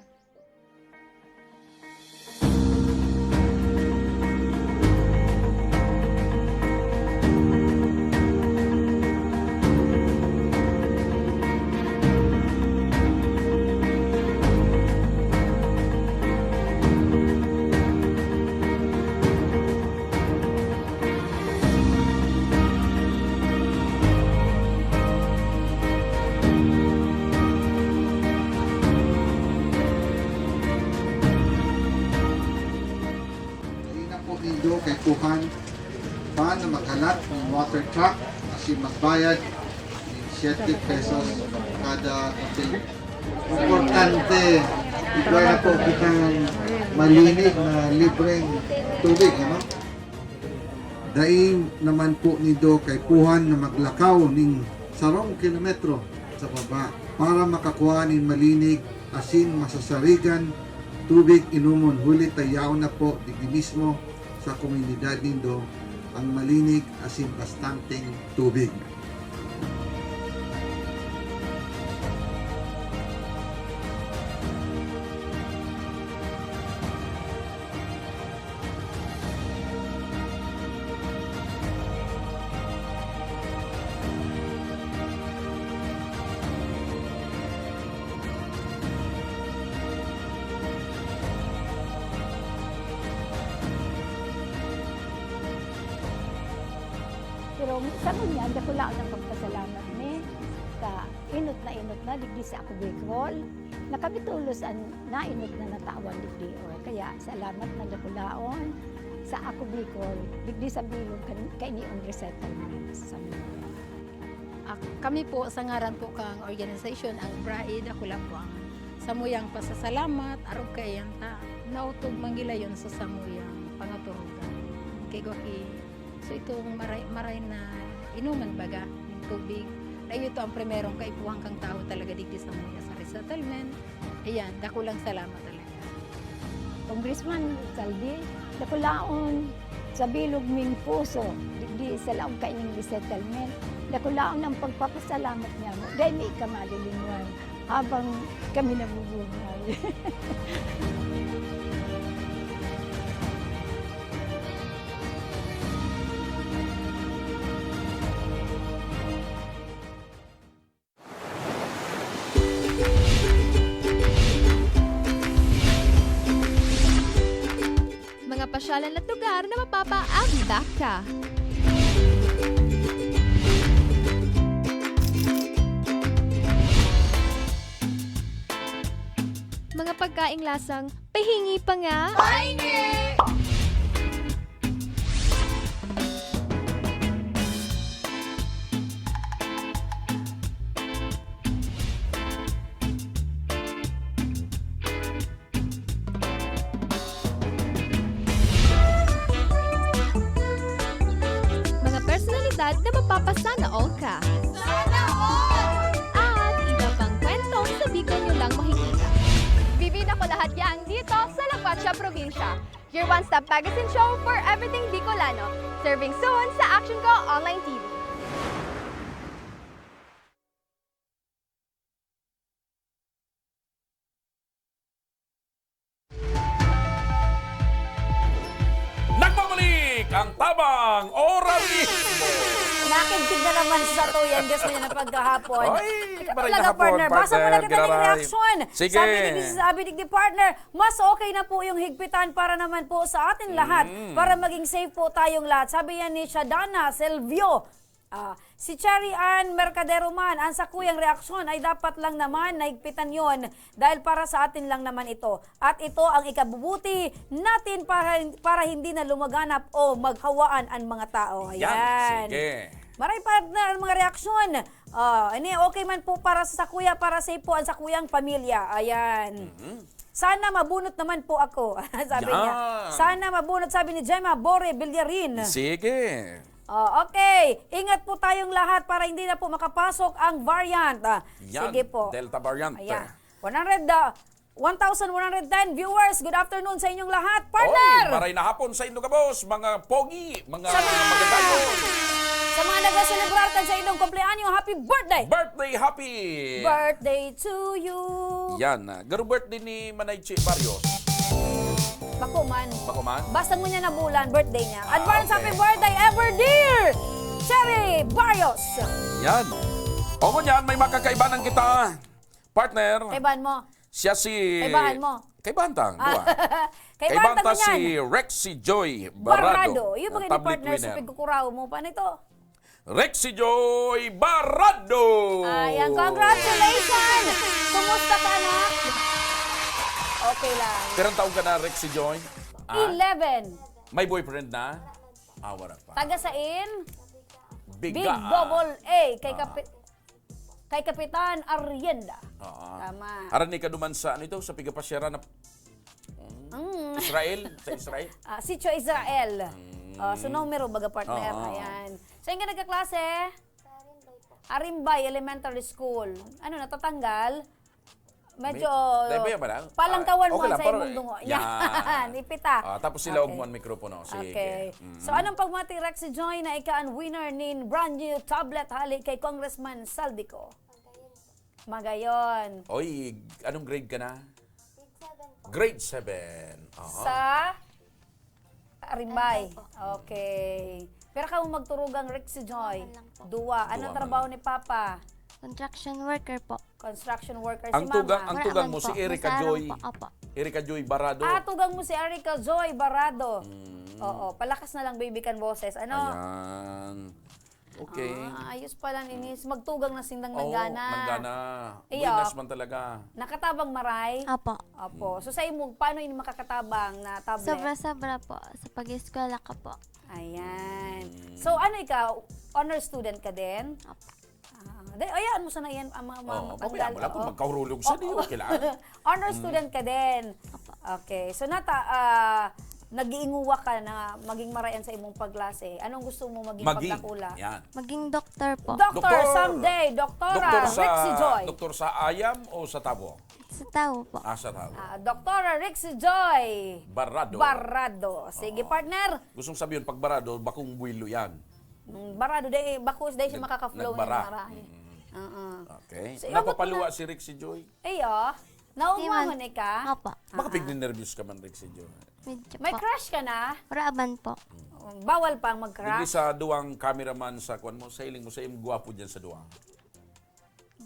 Dai na po nindo kaipuhan pa na maghalat nin water truck asin magbayad nin siyete pesos kada container. Importante, igwa na po kitang malinig na libreng tubig, ano? Dai naman po nindo kaipuhan na maglakaw nin sarong kilometro sa baba para makakua nin malinig asin masasarigan tubig inomon, huli ta yaon na po digdi mismo sa komunidad nindo ang malinig asin bastanteng tubig. Pero sa ngunyan, dakulaon ang pagpasalamat mi sa inot na inot na digdi sa Ako Bicol, na kami tolos an nainot na natawan digdi, o. Kaya salamat na dakulaon sa Ako Bicol, digdi sa bilog kan-, kainiong resettlement sa Samoa. Ak-, kami po, sa ngaran po kang organisasyon, ang BRAE, dakula po ang samuyang pasasalamat, arog kaiyan ta, naotob man gilayon sa samuyang pangaturugan. Kay gwa ki So, itong maray, maray na inuman baga nin tubig, na iyo to ang primerong kaipuhan kang tawo talaga digdi sa mga sa resettlement. Ayan, dakulang salamat talaga. Congressman Saldi, dakulaon sa bilog ming puso, digdi sa laog kaining resettlement, dakulaon ang pagpapasalamat niya mo. Dai mi ka malilinwan. Habang kami nabubuhay. Mga pasyalan at lugar na mapapaabdak ka. Mga pagkaing lasang pahingi pa nga. Pahingi! Mga personalidad na mapapasana all ka. Sana all! At iba pang kwentong sa Bicol nyo lang Lahat yan dito sa La Cuacha Probinsya. Your one-stop magazine show for everything Bicolano. Serving soon sa Action Ko Online T V. Nagbabalik ang Tabang Oralismo! Nakigtig na naman sa sato yan, guys, na pagkahapon. Ay, Teka maray talaga, na hapon, partner. Basa mo na partner, kita ng giraray. Reaksyon. Sige. Sabi ni, sabi ni partner, mas okay na po yung higpitan para naman po sa atin lahat, mm, para maging safe po tayong lahat. Sabi yan ni Shadana Selvio. Ah, si Cherry Ann Mercadero man, ang sakuyang reaksyon ay dapat lang naman nahigpitan yon dahil para sa atin lang naman ito. At ito ang ikabubuti natin para, para hindi na lumaganap o maghawaan ang mga tao. Ayan. Yan, sige. Maray pa na ang mga reaksyon. Ah, ini okay man po para sa sakuya, para sa po ang sakuyang pamilya. Ayan. Mm-hmm. Sana mabunot naman po ako, sabi niya. Yan. Sana mabunot, sabi ni Gemma Bore Villarin. Sige. Oh, okay. Ingat po tayong lahat para hindi na po makapasok ang variant. Ah, yan, sige po. Delta variant. Ayan. One hundred, ah, one thousand one hundred ten viewers. Good afternoon sa inyong lahat. Partner! Oy, maray na hapon sa indo gabos, mga pogi, mga magagayos. Sa mga nagsaselebrar kan sa inyong kumpleanyo, happy birthday! Birthday happy! Birthday to you! Yan. Ah, garo birthday ni Manay Chi Barrios. Bako man. Bako man? Basta ngunyan na bulan, birthday niya. Ah, advance okay. Happy birthday, ever dear! Cherry Barrios! Yan. O ngunyan, may makakaibanan kita. Partner. Kaibahan mo. Siya si... Kaibahan mo. Kaibahan ta, ah, duwa. Kaibahan ta si Rexy Joy Barado. Barado. Yung bagay ni partner sa pagkukuraw mo. Paano ito? Rexy Joy Barado! Ayan, congratulations! Kumusta ka, anak? Okay lang. Pirang taon ka na, Rexy Joy? Ah? Eleven. May boyfriend na? Ah, wala pa. Taga sain? Biga. Big double A. Kay ah. Kapi- Kay Kapitan Arrienda. Oo. Tama. Aran ni kaduman sa, ano ito, sa pigapasyara na mm. Israel? Sa Israel? Ah, Sitio Israel. Mm. Oh, so numero, baga partner. Oo. Ayan. Saan ka nagkaklase? Arimbay Elementary School. Ano, natatanggal? Medyo palangkawan mo sa imong dungo. Yan. Ipita. Ah, tapos sila og mo ang mikropono. Sige. Okay. Mm-hmm. So, anong pagmati, Rexy Joy, na ika ang winner nin brand new tablet hali kay Congressman Saldico? Magayon. Oy, anong grade ka na? Grade seven. Aha. Sa? Arimbay. Okay. Pero kamo magturugang Rexy Joy. Duwa. Anong trabaho ni Papa? Construction worker po. Construction worker si Mama. Ang tugang mo si Erika Joy. Erika Joy Barado. Ah, tugang mo si Erika Joy Barado. Mm. Oo, palakas na lang baby kan boses. Ano? Ayan. Okay. Ah, ayos pala, Inis. Magtugang na sindang nanggana. Oo, nanggana. Iyo. Buenas man talaga. Nakatabang maray? Apo. Apo. So, sa imo, paano ini makakatabang na tablet? Sobra-sobra po. Sa pag-eskwela ka po. Ayan. Mm. So, ano ikaw? Honor student ka din? Apo. Ah, di, ayaan mo sana yan, ang mga, mga Oo, matanggal. Pabayaan mo lang kung magkahurulog sa di, okay lang. Honor mm. student ka din. Okay. So, nata, uh, nag-iinguwa ka na maging marayan sa imong paglase. Anong gusto mo maging, maging pagdakula? Yan. Maging doktor po. Doktor, doktor. Someday. Doktora. Doktor sa, Rexy Joy. Doktor sa ayam o sa tabo? Sa tabo po. Ah, sa tabo. Ah, Doktora Rexy Joy. Barado. Barado. Sige, oh. Partner. Gustong sabihin, pag barado, bakong buwilo yan. Mm, barado, dahil bakos, dahil siya makaka-flow ng marahe. Mm. Uh-uh. Okay. So, napapaliwa si Rick si Joy? Iyo. Naugmahon ka? Apa. Baka pigninervyos ka man, Rick si Joy. Medyo May po. Crush ka na? Raban po. Mm. Bawal pang mag-crush. Hindi sa duwang cameraman sa kuan mo, sa hiling mo, sa iyong gwapo dyan sa duwang.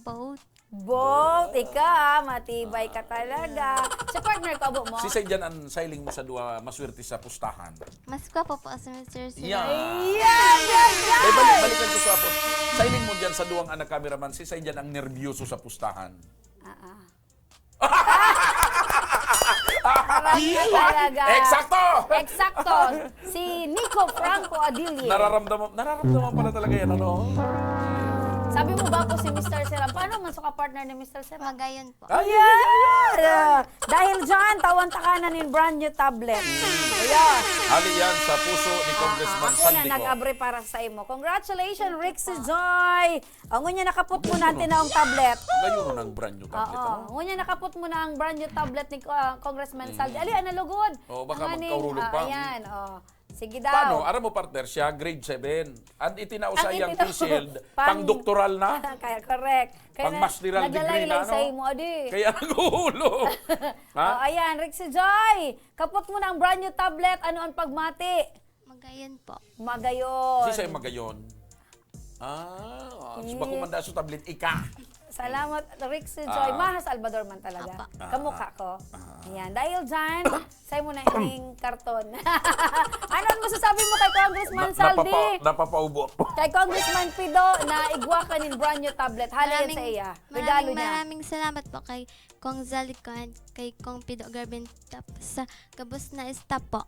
Both. Both, ika, matibay ka talaga. Si partner ko, abo mo? Si Saijan ang sailing mo sa duwa, maswerte sa pustahan. Mas gwapo po si Mister Sir. Yeah. Ayan, yan, yan! May balik, balikan ko sa apo. Sailing mo dyan sa duwang anak cameraman, si Saijan ang nerbiyoso sa pustahan. Ah, ah. Talaga. Eksakto! Eksakto! Si Nico Franco Adilio. Nararamdaman, nararamdaman pala talaga yan, ano? Sa Sabi mo ba po si Mister Seram? Paano man sa ka-partner ni Mister Seram? Magayon po. Ayan! Ah, dahil dyan, tawan ta ka na nin brand new tablet. Ayan. Hali yan sa puso ni Congressman Ah, ako na Saldico. nag-abre para sa imo. Congratulations, Rick si Joy! O, ngunya nakapot mo na ang tinaong tablet. Gayon ang brand new tablet. Oo. Ano? Ngunya nakapot mo na ang brand new tablet ni ah, Congressman Saldi. Ali, analugod. Oo, baka Ang aning- magkaurulog ah, pa. Ayan, oh. Sige daw. Paano? Aram mo, partner, siya grade seven. At itinao sa Ang iyang itinao- T-shield, pang- pang doktoral na. Kaya correct. Kaya Pang masteral degree naglalaylay na, sa no? imo, adi. Kaya nag-uulog. Ha? Oh, ayan, Rick si Joy. Kapot mo na ang brand new tablet. Ano ang pagmati? Magayon po. Magayon. Si sa'yo magayon. Ah, so bako man daso tablet, ika. Salamat, Rick si Joy. Ah. Maha Salvador man talaga. Apa. Kamukha ko. Ayan. Dahil dyan, sa'yo mo na ining karton. Ano ang masasabi mo kay Congressman Na- Saldi? napapa- napapaubo ako. Kay Congressman Pido, na igwa ka nin brand new tablet. Hali yan sa iya. Regalo maraming, niya. Maraming salamat po kay Kong Zalico and kay Kong Pido Garbin. Tapos sa gabos na staff po.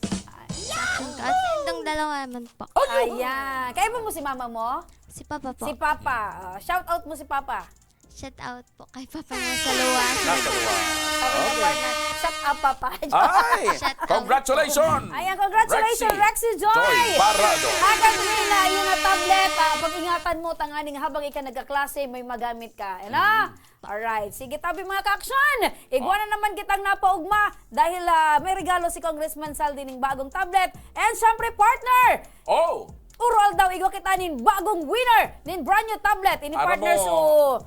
Sa action ko. At sa indong dalawa naman po. Ayan. Kaya ba mo si mama mo? Si Papa po. Si Papa. Ah, shout out mo si Papa. Shout out po kay Papa na sa luwas. Nasa luwas. Sabi niya, Okay. partner, shut up, Papa. Ay! Shout out. Congratulations! Ayan, congratulations, Rexy Joy! Joy Barrado. Hagad mo na yung tablet. Ah, pag-ingatan mo, tanganing habang ika nagkaklase, may magamit ka. Ano? Alright. Sige, tabi mga ka-action. Igwa na naman kitang napaugma dahil ah, may regalo si Congressman Saldi ning bagong tablet. And syempre, partner, Oh! Urol daw, igwa kita nin bagong winner nin brand new tablet. Ini Aram partner mo, so...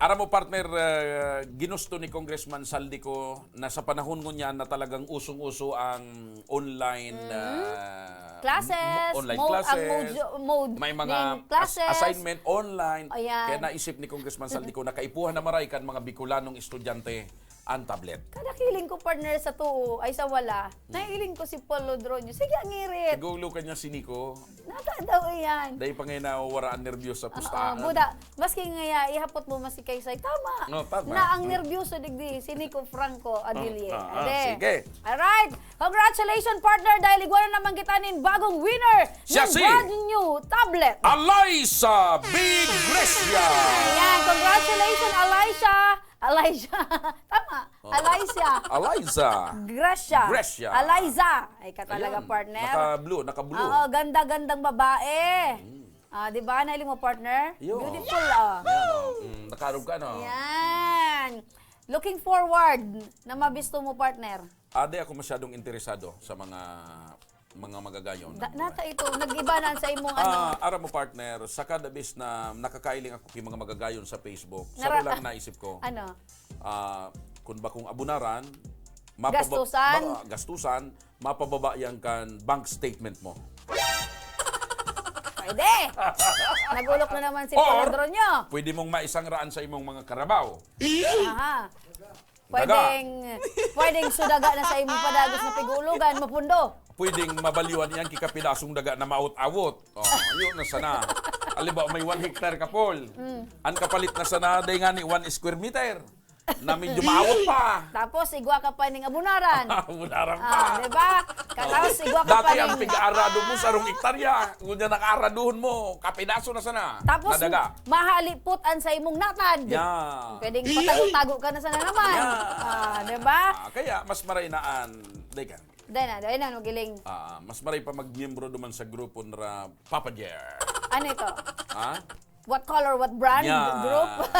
aram mo, partner, uh, ginusto ni Congressman Saldico na sa panahon ngunyan na talagang usong-uso ang online uh, Classes, online mode, classes, ang mode, mode may mga nin classes. as- assignment online. Ayan. Kaya naisip ni Congressman Saldico na kaipuhan na maray kan mga Bicolanong estudyante ang tablet. Kada kiling ko, partner, sa tuo, ay sa wala, nahiling ko si Paul Lodronio. Sige, ang ngirit. Nagulukan niya si Nico. Nata daw iyan. Dahil pa ngayon na waraan nervyos sa Oo, pustahan. buda. Maski ngaya, ihapot mo mas kay Sai. Tama. No, tama. Na ang nervyoso digdi, si Nico Franco Adilio. Ah, ah, Ade. Sige. Alright. Congratulations, partner, dahil igwa na naman kita nin bagong winner Siya ng si brand new tablet. Alaisa Big Gracia! Ayan, congratulations, Alaisa. Alaisa. Tama. Oh. Alaisa. Alaisa! Gracia. Gracia. Alaisa. Ay ka talaga, Ayan. Partner. Naka-blue, naka-blue. Oo, ganda-gandang babae. Ah, di ba? Nailing mo, partner? Yo. Beautiful, ah. Yan, oh. Mm, nakarog ka, no? Yan. Looking forward na mabisto mo, partner. Ade ako masyadong interesado sa mga mga magagayon. Da, nata ito, nag-iba na sa imong ano. Ah, aram mo, partner, sa kada bis na nakakailing ako kay mga magagayon sa Facebook, Nara- sa lang naisip ko, Ano? ah, kung bakong abunaran, mapaba- Gastusan? ma- gastusan, mapababa yan kan bank statement mo. Pwede. Nagulok na naman si Or- Paladronyo. Pwede mong maisang raan sa imong mga karabaw. Aha. Daga. Pwedeng, pwedeng sudaga na sa imong padagos na pigulugan, mapundo. Pwedeng mabalyuan yan kikapidasong daga na maawot-awot. Oh, yun na sana. Halimbawa, may one hectare ka, Paul. Mm. Ang kapalit na sana, day nga ni one square meter. Na medyo maawot pa. Tapos, igwa ka pa ning abunaran. Abunaran pa. Ah, di ba? Katapos, igwa ka pa Dati ang ning... pig-aarado mo sa rong hektarya. Ngunyan nakaaraduhon mo, kapidaso na sana. Tapos, Nadaga. Mahalipot an sa imong natad. Yeah. Pwedeng patago-tago ka na sana naman. Yeah. Ah, di ba? Ah, kaya mas maray na an, deka. Dahil na, dahil na, magiling. Ah, mas maray pa magmiyembro duman sa grupo nra Papa Jer. Ano ito? Ha? What color, what brand? Yeah. Group?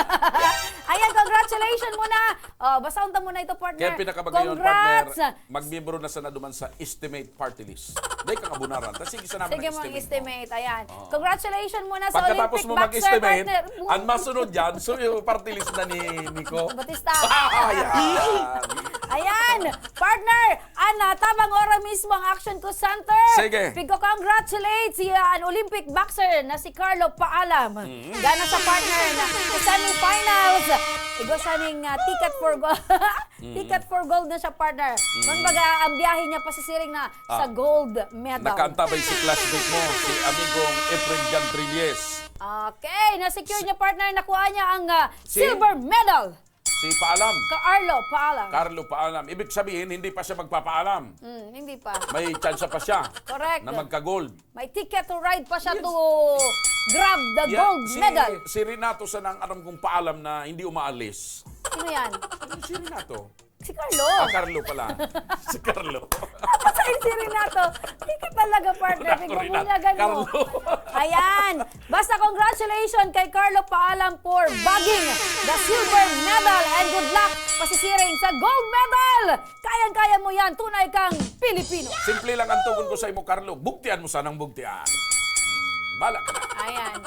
Ayan, congratulations muna. Oh, basahon ta muna ito, partner. Kaya pinakabagayon, Congrats. Partner, magmiyembro na sana duman sa Estimate Party List. Dahil kang abunaran. Tapos sige sana Sige ng mo ang estimate. Estimate. Ayan. Oo. Congratulations muna sa Pagkatapos Olympic mo boxer, mag-estimate, partner. Ang masunod dyan, so yung party list na ni Nico. Batista. Ayan. Ayan, partner, ana, tabang ora mismo ang Action Call Center. Sige. Pigko-congratulate si uh, an Olympic boxer na si Carlo Paalam. Mm. Gana sa partner na sa semifinals. Igwa siya ning uh, ticket for gold. Ticket for gold na siya, partner. Kumbaga, ang biyahe niya pasisiring na sa Ah. gold medal. Nakaantabay si classmate mo, si amigong Efren Jan Trilles. Okay, na-secure niya, partner. Nakuha niya ang uh, Si- silver medal. Si Paalam. Carlo Paalam. Carlo Paalam. Ibig sabihin, hindi pa siya magpapaalam. Mm, hindi pa. May tsansa pa siya Correct. na magka-gold. May ticket to ride pa siya Yes. to grab the Yeah, gold si, medal. Si Renato sana ang alam kong paalam na hindi umaalis. Sino yan? Ano si Renato? Si Carlo. Ah, Carlo pala. Si Carlo. Sa si Renato. Hindi ka talaga partner. Renato, Pinagbubunyagan mo. Carlo. Ayan. Basta congratulations kay Carlo Paalam for bagging the silver medal. And good luck pasisiring sa gold medal. Kayang-kaya mo yan. Tunay kang Pilipino. Simple lang ang tugon ko sa imo, Carlo. Bugtian mo sanang bugtian. Bala ka na. Ayan.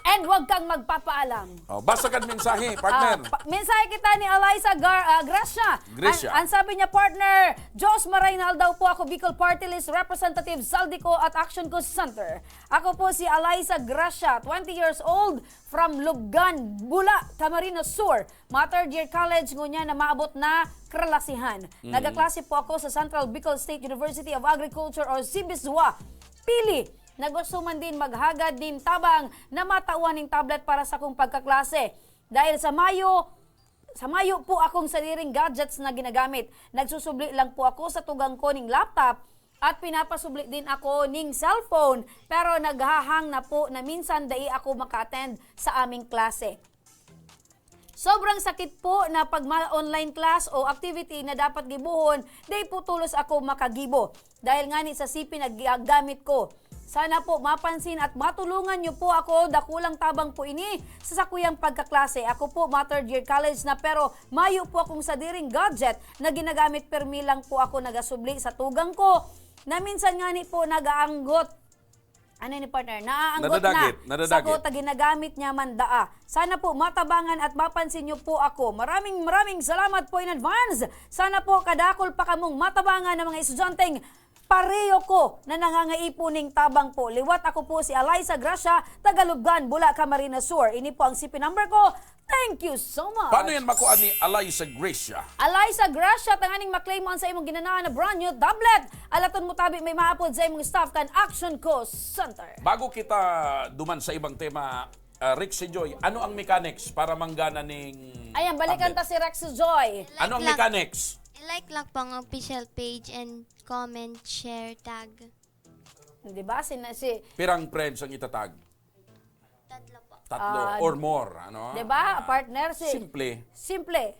And huwag kang magpapaalam. Oh, basa ka mensahe, partner. Ah, pa- mensahe kita ni Eliza Gar, ah, Gracia. Gracia. Ang, ang sabi niya, partner, Diyos, Marinal daw po ako, Bicol Party List Representative, Zaldy ko at Action ko Center. Ako po si Eliza Gracia, twenty years old, from Lubgan, Bula, Camarines Sur. Mga third year college ngunyan na maabot na kalasihan. Nagaklase po ako sa Central Bicol State University of Agriculture or CBSUA. Pili na gusto man din maghagad nin tabang na matawan nin tablet para sa kong pagkaklase. Dahil sa mayo, sa mayo po akong sadiring gadgets na ginagamit. Nagsusubli lang po ako sa tugang ko ning laptop at pinapasubli din ako ning cellphone, pero naghahang na po na minsan dai ako maka-attend sa aming klase. Sobrang sakit po na pag ma-online class o activity na dapat gibohon, dai po tolos ako makagibo. Dahil ngani sa sipin na gigamit ko. Sana po mapansin at matulungan niyo po ako, dakulang tabang po ini sa sakuyang pagkaklase. Ako po, ma-third year college na, pero mayo po akong sadiring gadget na ginagamit, permi lang po ako nagasubli sa tugang ko na minsan ngani po nagaanggot. Ano ni partner? Naaanggot Nadadagit, na. nadadagit. Sa kota ginagamit niya man daa. Sana po matabangan at mapansin niyo po ako. Maraming maraming salamat po in advance. Sana po kadakol pa kamong matabangan ng mga estudyanteng pareho ko na nangangaipo ning tabang po. Liwat ako po si Eliza Gracia, taga Lubgan, Bula, Camarines Sur. Ini po ang C P number ko. Thank you so much. Paano yan makuha ni Eliza Gracia? Eliza Gracia, tanganing maklaim mo ang sa imong ginanahan na brand new tablet. Alaton mo tabi may maapod sa imong staff kan Action Co Center. Bago kita duman sa ibang tema, ah, Rick si Joy, ano ang mechanics para manggana ning Ayan, balikan tablet? ta si Rex Joy. Ano ang Like lang- mechanics? Like lang po ang official page and comment, share, tag. Di ba? Si, si, Pirang friends ang itatag? Tatlo po. Tatlo Ah, or more, ano? di ba, Ah, partner? Si, Simple. Simple.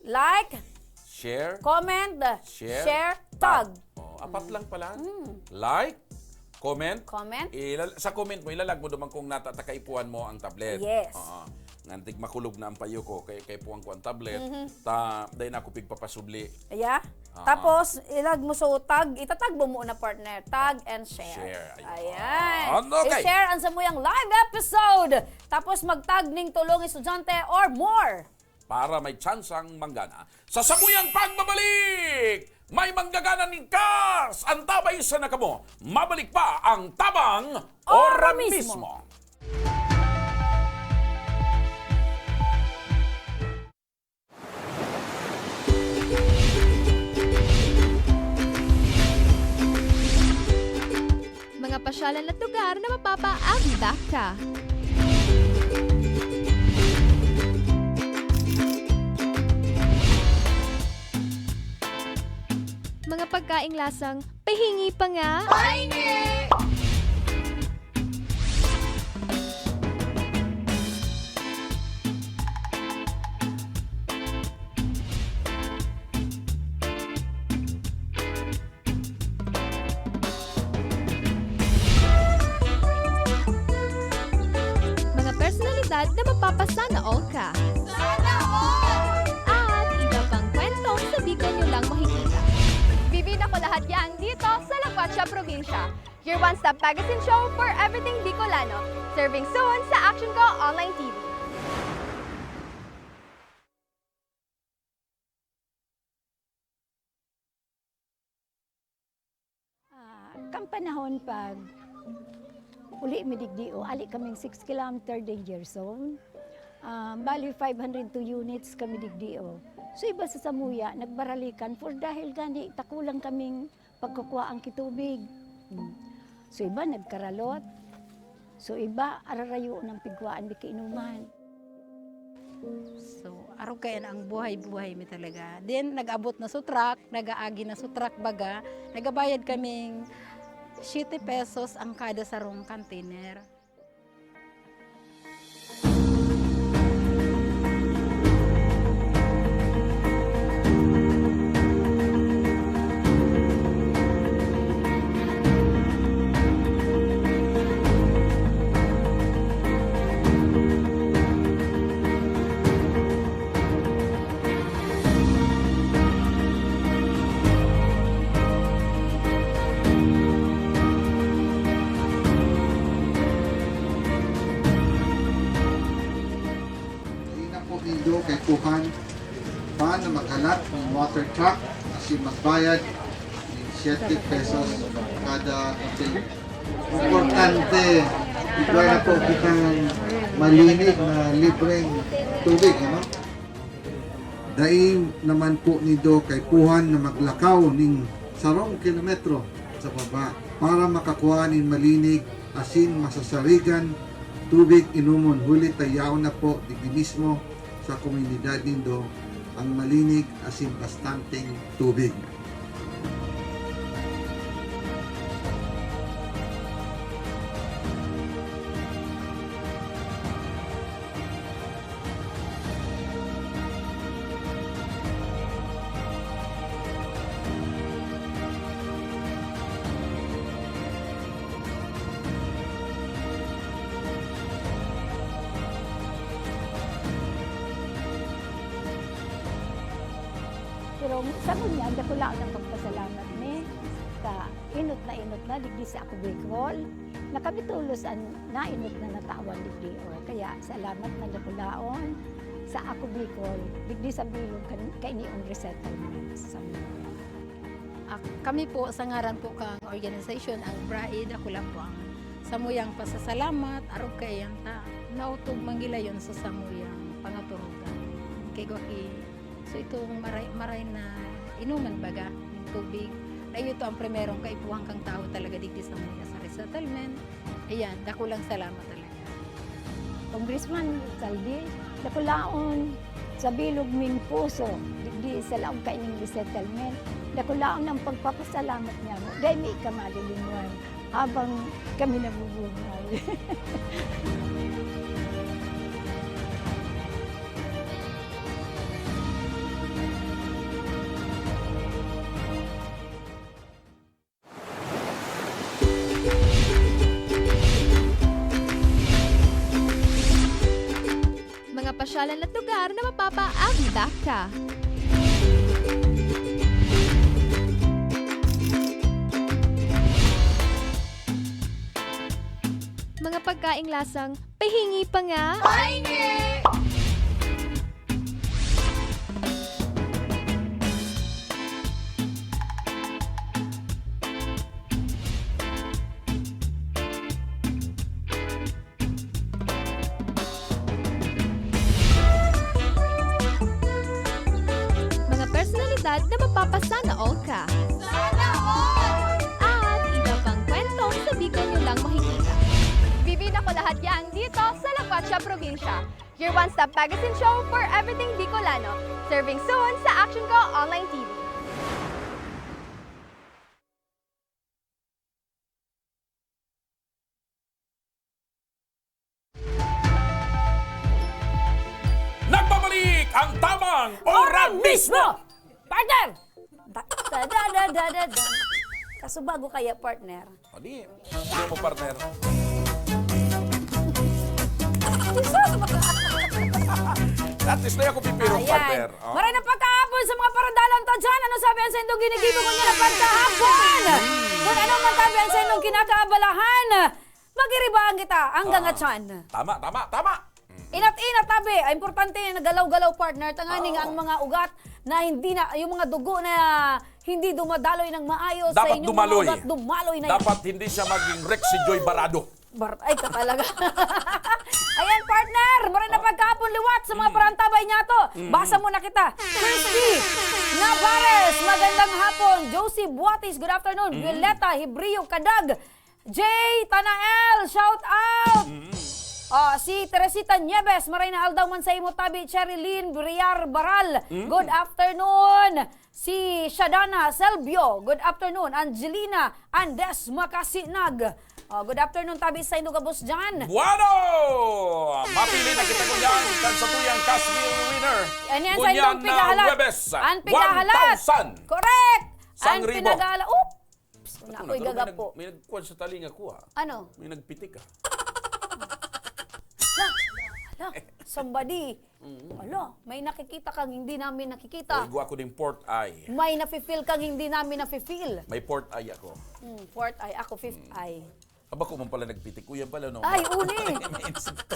Like, Share. comment, Share. share, tag. Oh, apat lang pala. Like, comment. Comment. Ilal- sa comment mo, ilalag mo duman kung nata ta kaipuhan mo ang tablet. Yes. Oo. Ngantig makulog na ang payo ko, kay kaipuhan ko ang tablet. Ta, dahil na ako pigpapasubli. Yeah. Ah. Tapos, ilag mo sa tag, itatag mo muna, partner. Tag and share. Share. Ayun. Ayan. Okay. I-share ang samuyang live episode. Tapos mag-tag ning tulong estudyante or more. Para may tsansang manggana sa samuyang pagbabalik. May manggagana ning cars. Antabay sa nakamo. Mabalik pa ang Tabang Ora Ora Mismo. Mismo. Mga pasyalan at lugar na mapapaabot ka. Mga pagkaing lasang pahingi pa nga. Mga personalidad na mapapasana all ka. Sana all! At iba pang kwentong sa Bicol nyo lang makikita. Bibida ko lahat yan dito sa La Cuacha Provincia. Your one-stop magazine show for everything Bicolano. Serving soon sa Action Co Online T V. Ah, kan panahon pag uli mi digdi, o, ali kaming six kilometer danger zone. Ah, bali, five hundred two units kami digdi, o. So, iba sa samuya, nagbaralikan for dahil gani, takulang kaming pagkukuha ang kitubig. Hmm. So, iba nagkaralot. So, iba ararayo ng pigkuhaan di kainuman. So, arog kaiyan ang buhay-buhay mi talaga. Then, nag-abot na sa truck, nag-aagi na sa truck baga, nagabayad kaming siyete pesos ang kada sarong container. Dai na po nindo kaipuhan pa na maghalat nin water truck asin magbayad nin siyete pesos kada container. Importante, igwa na po kitang malinig na libreng tubig, ano? Dai naman po nindo kaipuhan na maglakaw nin sarong kilometro sa baba para makakua nin malinig asin masasarigan tubig inomon, huli ta yaon na po digdi mismo sa komunidad nindo ang malinig asin bastanteng tubig. Pero sa ngunyan, dakulaon ang pagpasalamat mi sa inot na inot na digdi sa Ako Bicol, na kami tolos an nainot na natawan digdi, o. Kaya salamat na dakulaon sa Ako Bicol, digdi sa bilog kan, kainiong resettlement sa Zamora. Ah, kami po, sa ngaran po kang organisasyon, ang BRAE, dakula po ang samuyang pasasalamat, arog kaiyan ta naotob manggilayon sa samuyang pangaturugan. Kay gwa ki So, itong maray, maray na inuman baga, yung tubig, na ito ang primerong kaipuhan kang tao talaga digdi sa mga sa resettlement. Ayan, dakulang salamat talaga. Congressman Saldi, dakulaon sa bilog ming puso, digdi sa laog kaining resettlement, dakulaon ang pagpapasalamat niya mo. Dai mi ka malilingwan habang kami nabubuhay. Mga pasyalan at lugar na mapapaagda ka. Mga pagkaing lasang pahingi pa nga. Pahingi! Mga personalidad na mapapasana all ka. Sana all! At iba pang kwentong sa Bicol nyo lang makikita. Bibida ko lahat yan dito sa La Cuacha Probinsya. Your one-stop magazine show for everything Bicolano. Serving soon sa Action Ko Online T V. Nagbabalik ang tamang Oran Mismo! Partner! Da, da, da, da, da, da, da. Kaso bago kaya, partner? O di, ano mo, partner? At least na ako pipirong, Ayan. partner. Oh. Maray na pagkahapon sa mga parandalan ta dyan. Ano sabi ang sa indong ginigibo ko niya na pagkahapon? Kung ano man tabi ang sa indong kinakaabalahan, magiribaan kita hanggang Oo. atyan. Tama, tama, tama. Mm. Inat-inat, tabi. Ay, importante na galaw-galaw, partner. Tanganing Oo. ang mga ugat na hindi na, yung mga dugo na hindi dumadaloy ng maayos sa Dapat inyong dumaloy. mga ugat, dumaloy na yan. Dapat hindi siya maging Rexy Joy Barado. Bar-, ay, ka talaga. Ayan, partner. Maray na pagkahapon liwat sa mga Mm. parantabay niya to. Mm. Basa mo na kita. Christy Navarez, magandang hapon. Josie Buatis, good afternoon. Mm. Violeta Hebrio Kadag. Jay Tanael, shout out. Mm. Ah, si Teresita Nieves, maray na aldaw man sa imo tabi, Cherilyn Briar Baral. Mm. Good afternoon. Si Shadana Selbio, good afternoon. Angelina Andes Makasinag. Oh, good afternoon, tabi sa indo gabos dyan. Bueno! Mapili na kita ngunyan kan satuyang cash meal winner. Yan, yan, sa Ngunyan indong na pigahalat. Huwebes, Ang pigahalat. One thousand. Correct! Sang Ang ribo. Pinagala-, oops! Wala Ano, ako'y pero may gagapo. nag-, may nagkuwan sa talinga ko, ah. Ano? May nagpitik, ah. Hala, hala, somebody. Mm. Hala, may nakikita kang hindi namin nakikita. Igwa ko ding port eye. May nafe-feel kang hindi namin nafe-feel. May port eye ako. Mm, fourth eye. Ako, fifth Mm. eye. Aba ko man pala nagpitik. Kuya pala, no? Ay, uni. May insekto.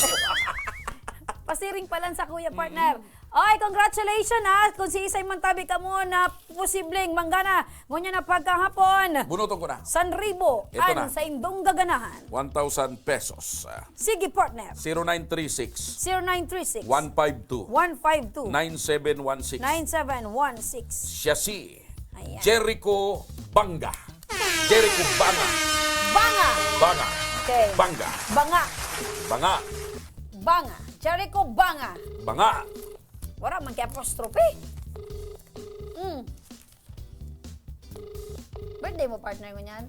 Pasiring pa lang sa kuya, partner. Mm. Oy, congratulations, ha. Kung si Isay man tabi ka mo na posibleng manggana, ngunyan na pagkahapon. Bunuton ko na. San ribo Ito an na. sa indong gaganahan. One thousand pesos. Ah. Sige, partner. Zero nine three six, Zero nine three six, one five two, one five two, nine seven one six. nine seven one six. Siya si Ayan. Jericho Banga. Jericho Banga. Banga. Banga. Okay. Banga. Banga. Banga. Banga. Jericho Banga. Banga. Wala man kay apostrophe. Mm. Birthday mo, partner, ngunyan?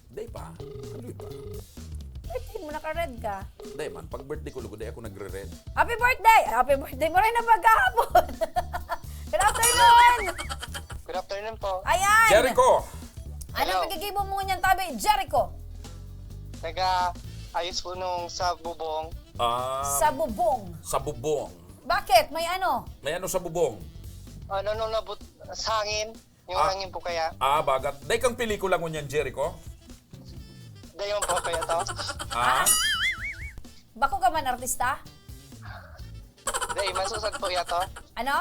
Day pa. Ano pa? Birthday mo, naka-red ka. Day man, pag birthday ko, lugod, day ako nagre-red. Happy birthday! Happy birthday mo rin na pagkahapon! Good afternoon! Good afternoon po. Ayan! Jericho! Anong Hello. pagkikibo mo ngunyan, tabi? Jericho! Nag-aayos po nung sa bubong. Ah, Sa bubong. Sa bubong. Bakit? May ano? May ano sa bubong? Ano nung nabut-, sa hangin? Yung Ah. hangin po kaya? Ah, bagat. Day kang pelikula ngunyan, Jericho? Dayon po kaya to? Ah? Bako ka man artista? Day, masusad po yato? Ano?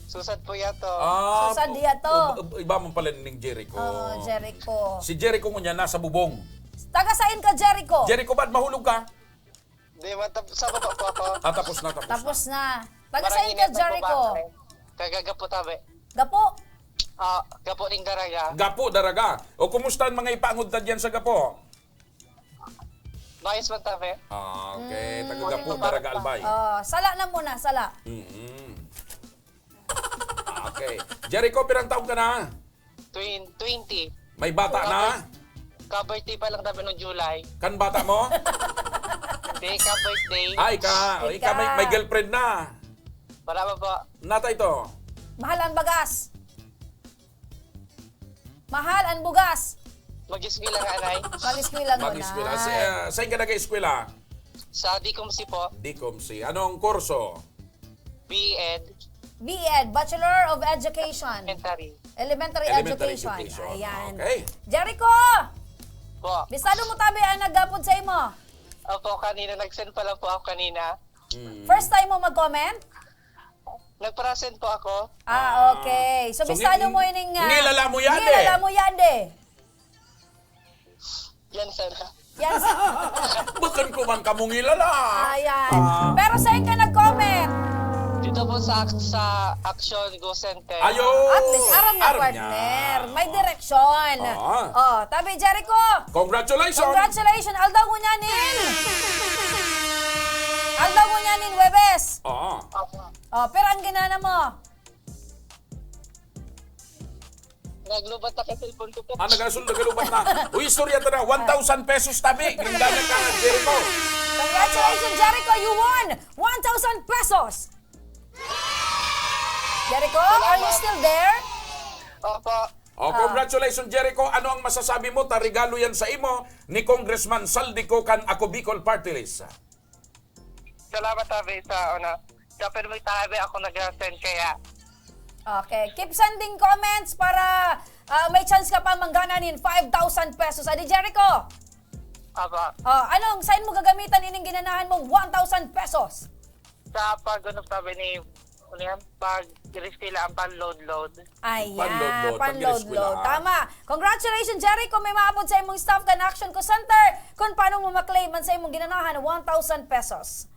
Susad po yato. Ah, Susad yato. ib-, ib-, iba man pala ning Jericho. Oo, Jericho. Si Jericho ngunyan nasa bubong. Taga saan ka, Jericho? Jericho, ba't mahulog ka? Di, matap-, sa baba po ako. Ah, tapos na, tapos Tapos na. na. Taga saan Marangin ka, ito po Jericho? ba? Kagaga po, tabi. Gapo? Ah, gapo ning daraga. Gapo, daraga. O, kumusta ang mga ipangod na diyan sa Gapo? Maayos man, tabi. Ah, okay. Taga Mm. Gapo, Daraga, Albay. Oh, sala na muna, sala. Mm-mm. Ah, okay. Jericho, pirang taon ka na? Twen-, twenty. May bata na? Ka-birthday pa lang namin noong July. Kan bata mo? Hindi, ka-birthday. Ay, ka, Ika. ika may, may girlfriend na. Wala pa po. Nata ito? Mahal ang bagas. Mahal ang bugas. Mag-eskwela nga, anay. Mag-eskwela nga, Mag-eskwela. Sa, anay. ah, saan ka nag-eskwela? Sa D comC po. D comC. Anong kurso? B Ed. B Ed, Bachelor of Education. Elementary. Elementary Elementary Education. education. Ayan. Okay. Jericho! Po. Bisado mo tabi ang nagapod sa imo. Opo, kanina. Nag-send pa lang po ako kanina. Mm. First time mo mag-comment? Nagpara-send po ako. Ah, Ah. okay. So, So, bisado ngi-, mo ining, ah, ngilala mo yan, ngilala eh. mo yan, eh. Yan, sir. Yan, sir. Bakan ko man kamo ngilala. Ayan. Ah. Pero saan ka nag-comment? Dito po sa, sa Action Go Center. Ayo! At least, aram na, Aram partner. niya. May direksyon. Oo. Oh, tabi, Jericho. Congratulations! Congratulations! Aldaw mo niya, nin! Aldaw mo niya, nin, Webes. Oo. Opo. Oh, pero ang ginana mo? Naglubat na kay cellphone ko po. Ah, nagasul-, nagalubat na. Uy, istorya ta na. One thousand pesos tabi. Ganda na ka, Jericho. Congratulations, Jericho. You won one thousand pesos. Jericho, are you Salamat. still there? Opo. Oh, Ah. congratulations, Jericho. Ano ang masasabi mo? Ta regalo yan sa imo ni Congressman Zaldy Co kan Ako Bicol Party List. Salamat, tabi, sa, ano, sa permi, tabi, ako nag-send kaya. Okay. Keep sending comments para, ah, may chance ka pa manggana nin five thousand pesos. Adi, Jericho? Aba. Oh, anong, saan mo gagamitan ining ginanahan mong one thousand pesos? Sa pag, ano, sabi ni, ano yan? Pag-eskwela ang pan-load-load. Ayan, Pan-load-load, pan-load-load. pag-eskwela. Tama. Congratulations, Jericho. May maapod sa imong staff kan Action Co Center kung paano mo maklaim ang sa imong ginanahan, one thousand pesos.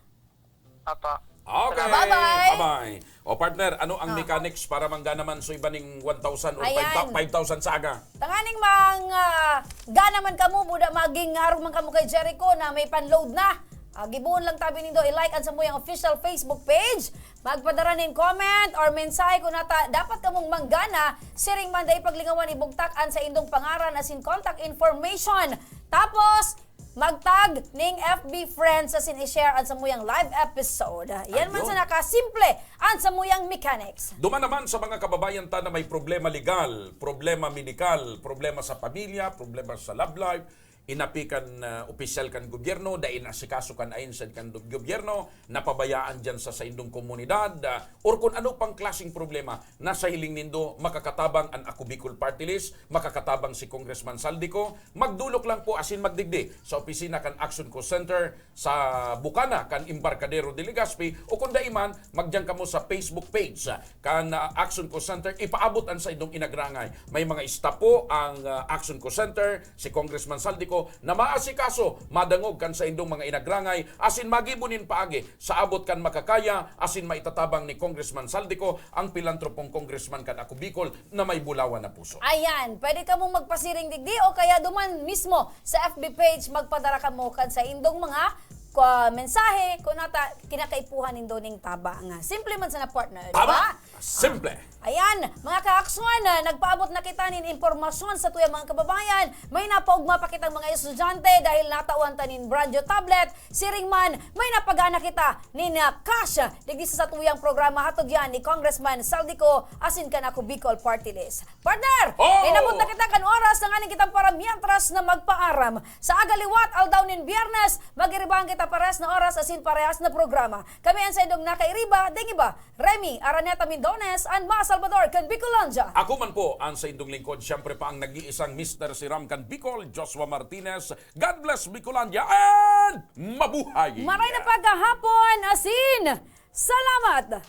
Apa. Okay. Bye-bye. Bye-bye. O, partner, ano ang Ah. mechanics para manggana man so iba ning one thousand or Ayan. five thou-, five thousand sa aga? Tanganing mang, ah, gana man kamo, buda maging arog man kamo kay Jericho na may pan-load na. Ah, gibohon lang tabi nindo i-like an samuyang official Facebook page, magpadara nin comment or mensahe kun ata dapat kamong manggana, siring man dai paglingawan ibugtak an saindong pangaran asin contact information. Tapos, mag-tag ning F B friends asin i-share an samuyang live episode. Yan man Ayun. Sana kasimple an samuyang mechanics. Duman naman sa mga kababayan ta na may problema legal, problema medikal, problema sa pamilya, problema sa love life, inapi kan, ah, opisyal kan gobyerno, dai inasikaso kan ayon sa kan gobyerno, napabayaan diyan sa saindong komunidad, ah, or kung ano pang klaseng problema, nasa hiling nindo, makakatabang an Ako Bicol Party List, makakatabang si Congressman Zaldy Co. Magdolok lang po asin magdigdi sa opisina kan Action Call Center sa Bukana kan Embarcadero de Legazpi, o kung dai man, magdiyan kamo sa Facebook page, ah, kan, ah, Action Call Center, ipaabot an saindong inagrangay. May mga staff po ang, ah, Action Call Center, si Congressman Zaldy Co, na maasikaso, madangog kan saindong mga inagrangay, asin magibo nin paagi sa abot kan makakaya, asin maitatabang ni Congressman Zaldy Co, ang pilantropong congressman kan Ako Bicol na may bulawan na puso. Ayan, pwede kamong magpasiring digdi o kaya duman mismo sa F B page, magpadara kamo kan saindong mga, kwa, mensahe, kung nata, kinakaipuhan nindo ning tabang. Simple man sana, partner, di Tama! ba? Simple. Ah, ayan, mga kaaksuan, ah, nagpaabot na kita nin impormasyon sa tuyang mga kababayan. May napaugma pa kitang mga estudyante dahil natawan ta nin brand new tablet. Siring man, may napagana kita nin, ah, cash. Digdi sa satuyang programa, hatod yan ni Congressman Zaldy Co asin kan Ako Bicol Party List. Partner, Oh! inabot na kita kan oras na nganing kitang para mientras na magpaaram. Sa aga liwat, aldaw nin Biyernes, mag-iribahan kita pares na oras asin parehas na programa. Kami an saindong nakairiba, ding iba, Remy Araneta Mindones, an mga Salvador kan Bicolandia. Ako man po, ang saindong lingkod, siyempre pa ang nag-iisang Mister Siram kan Bicol, Joshua Martinez. God bless Bicolandia and mabuhay! Maray na paghahapon, asin salamat!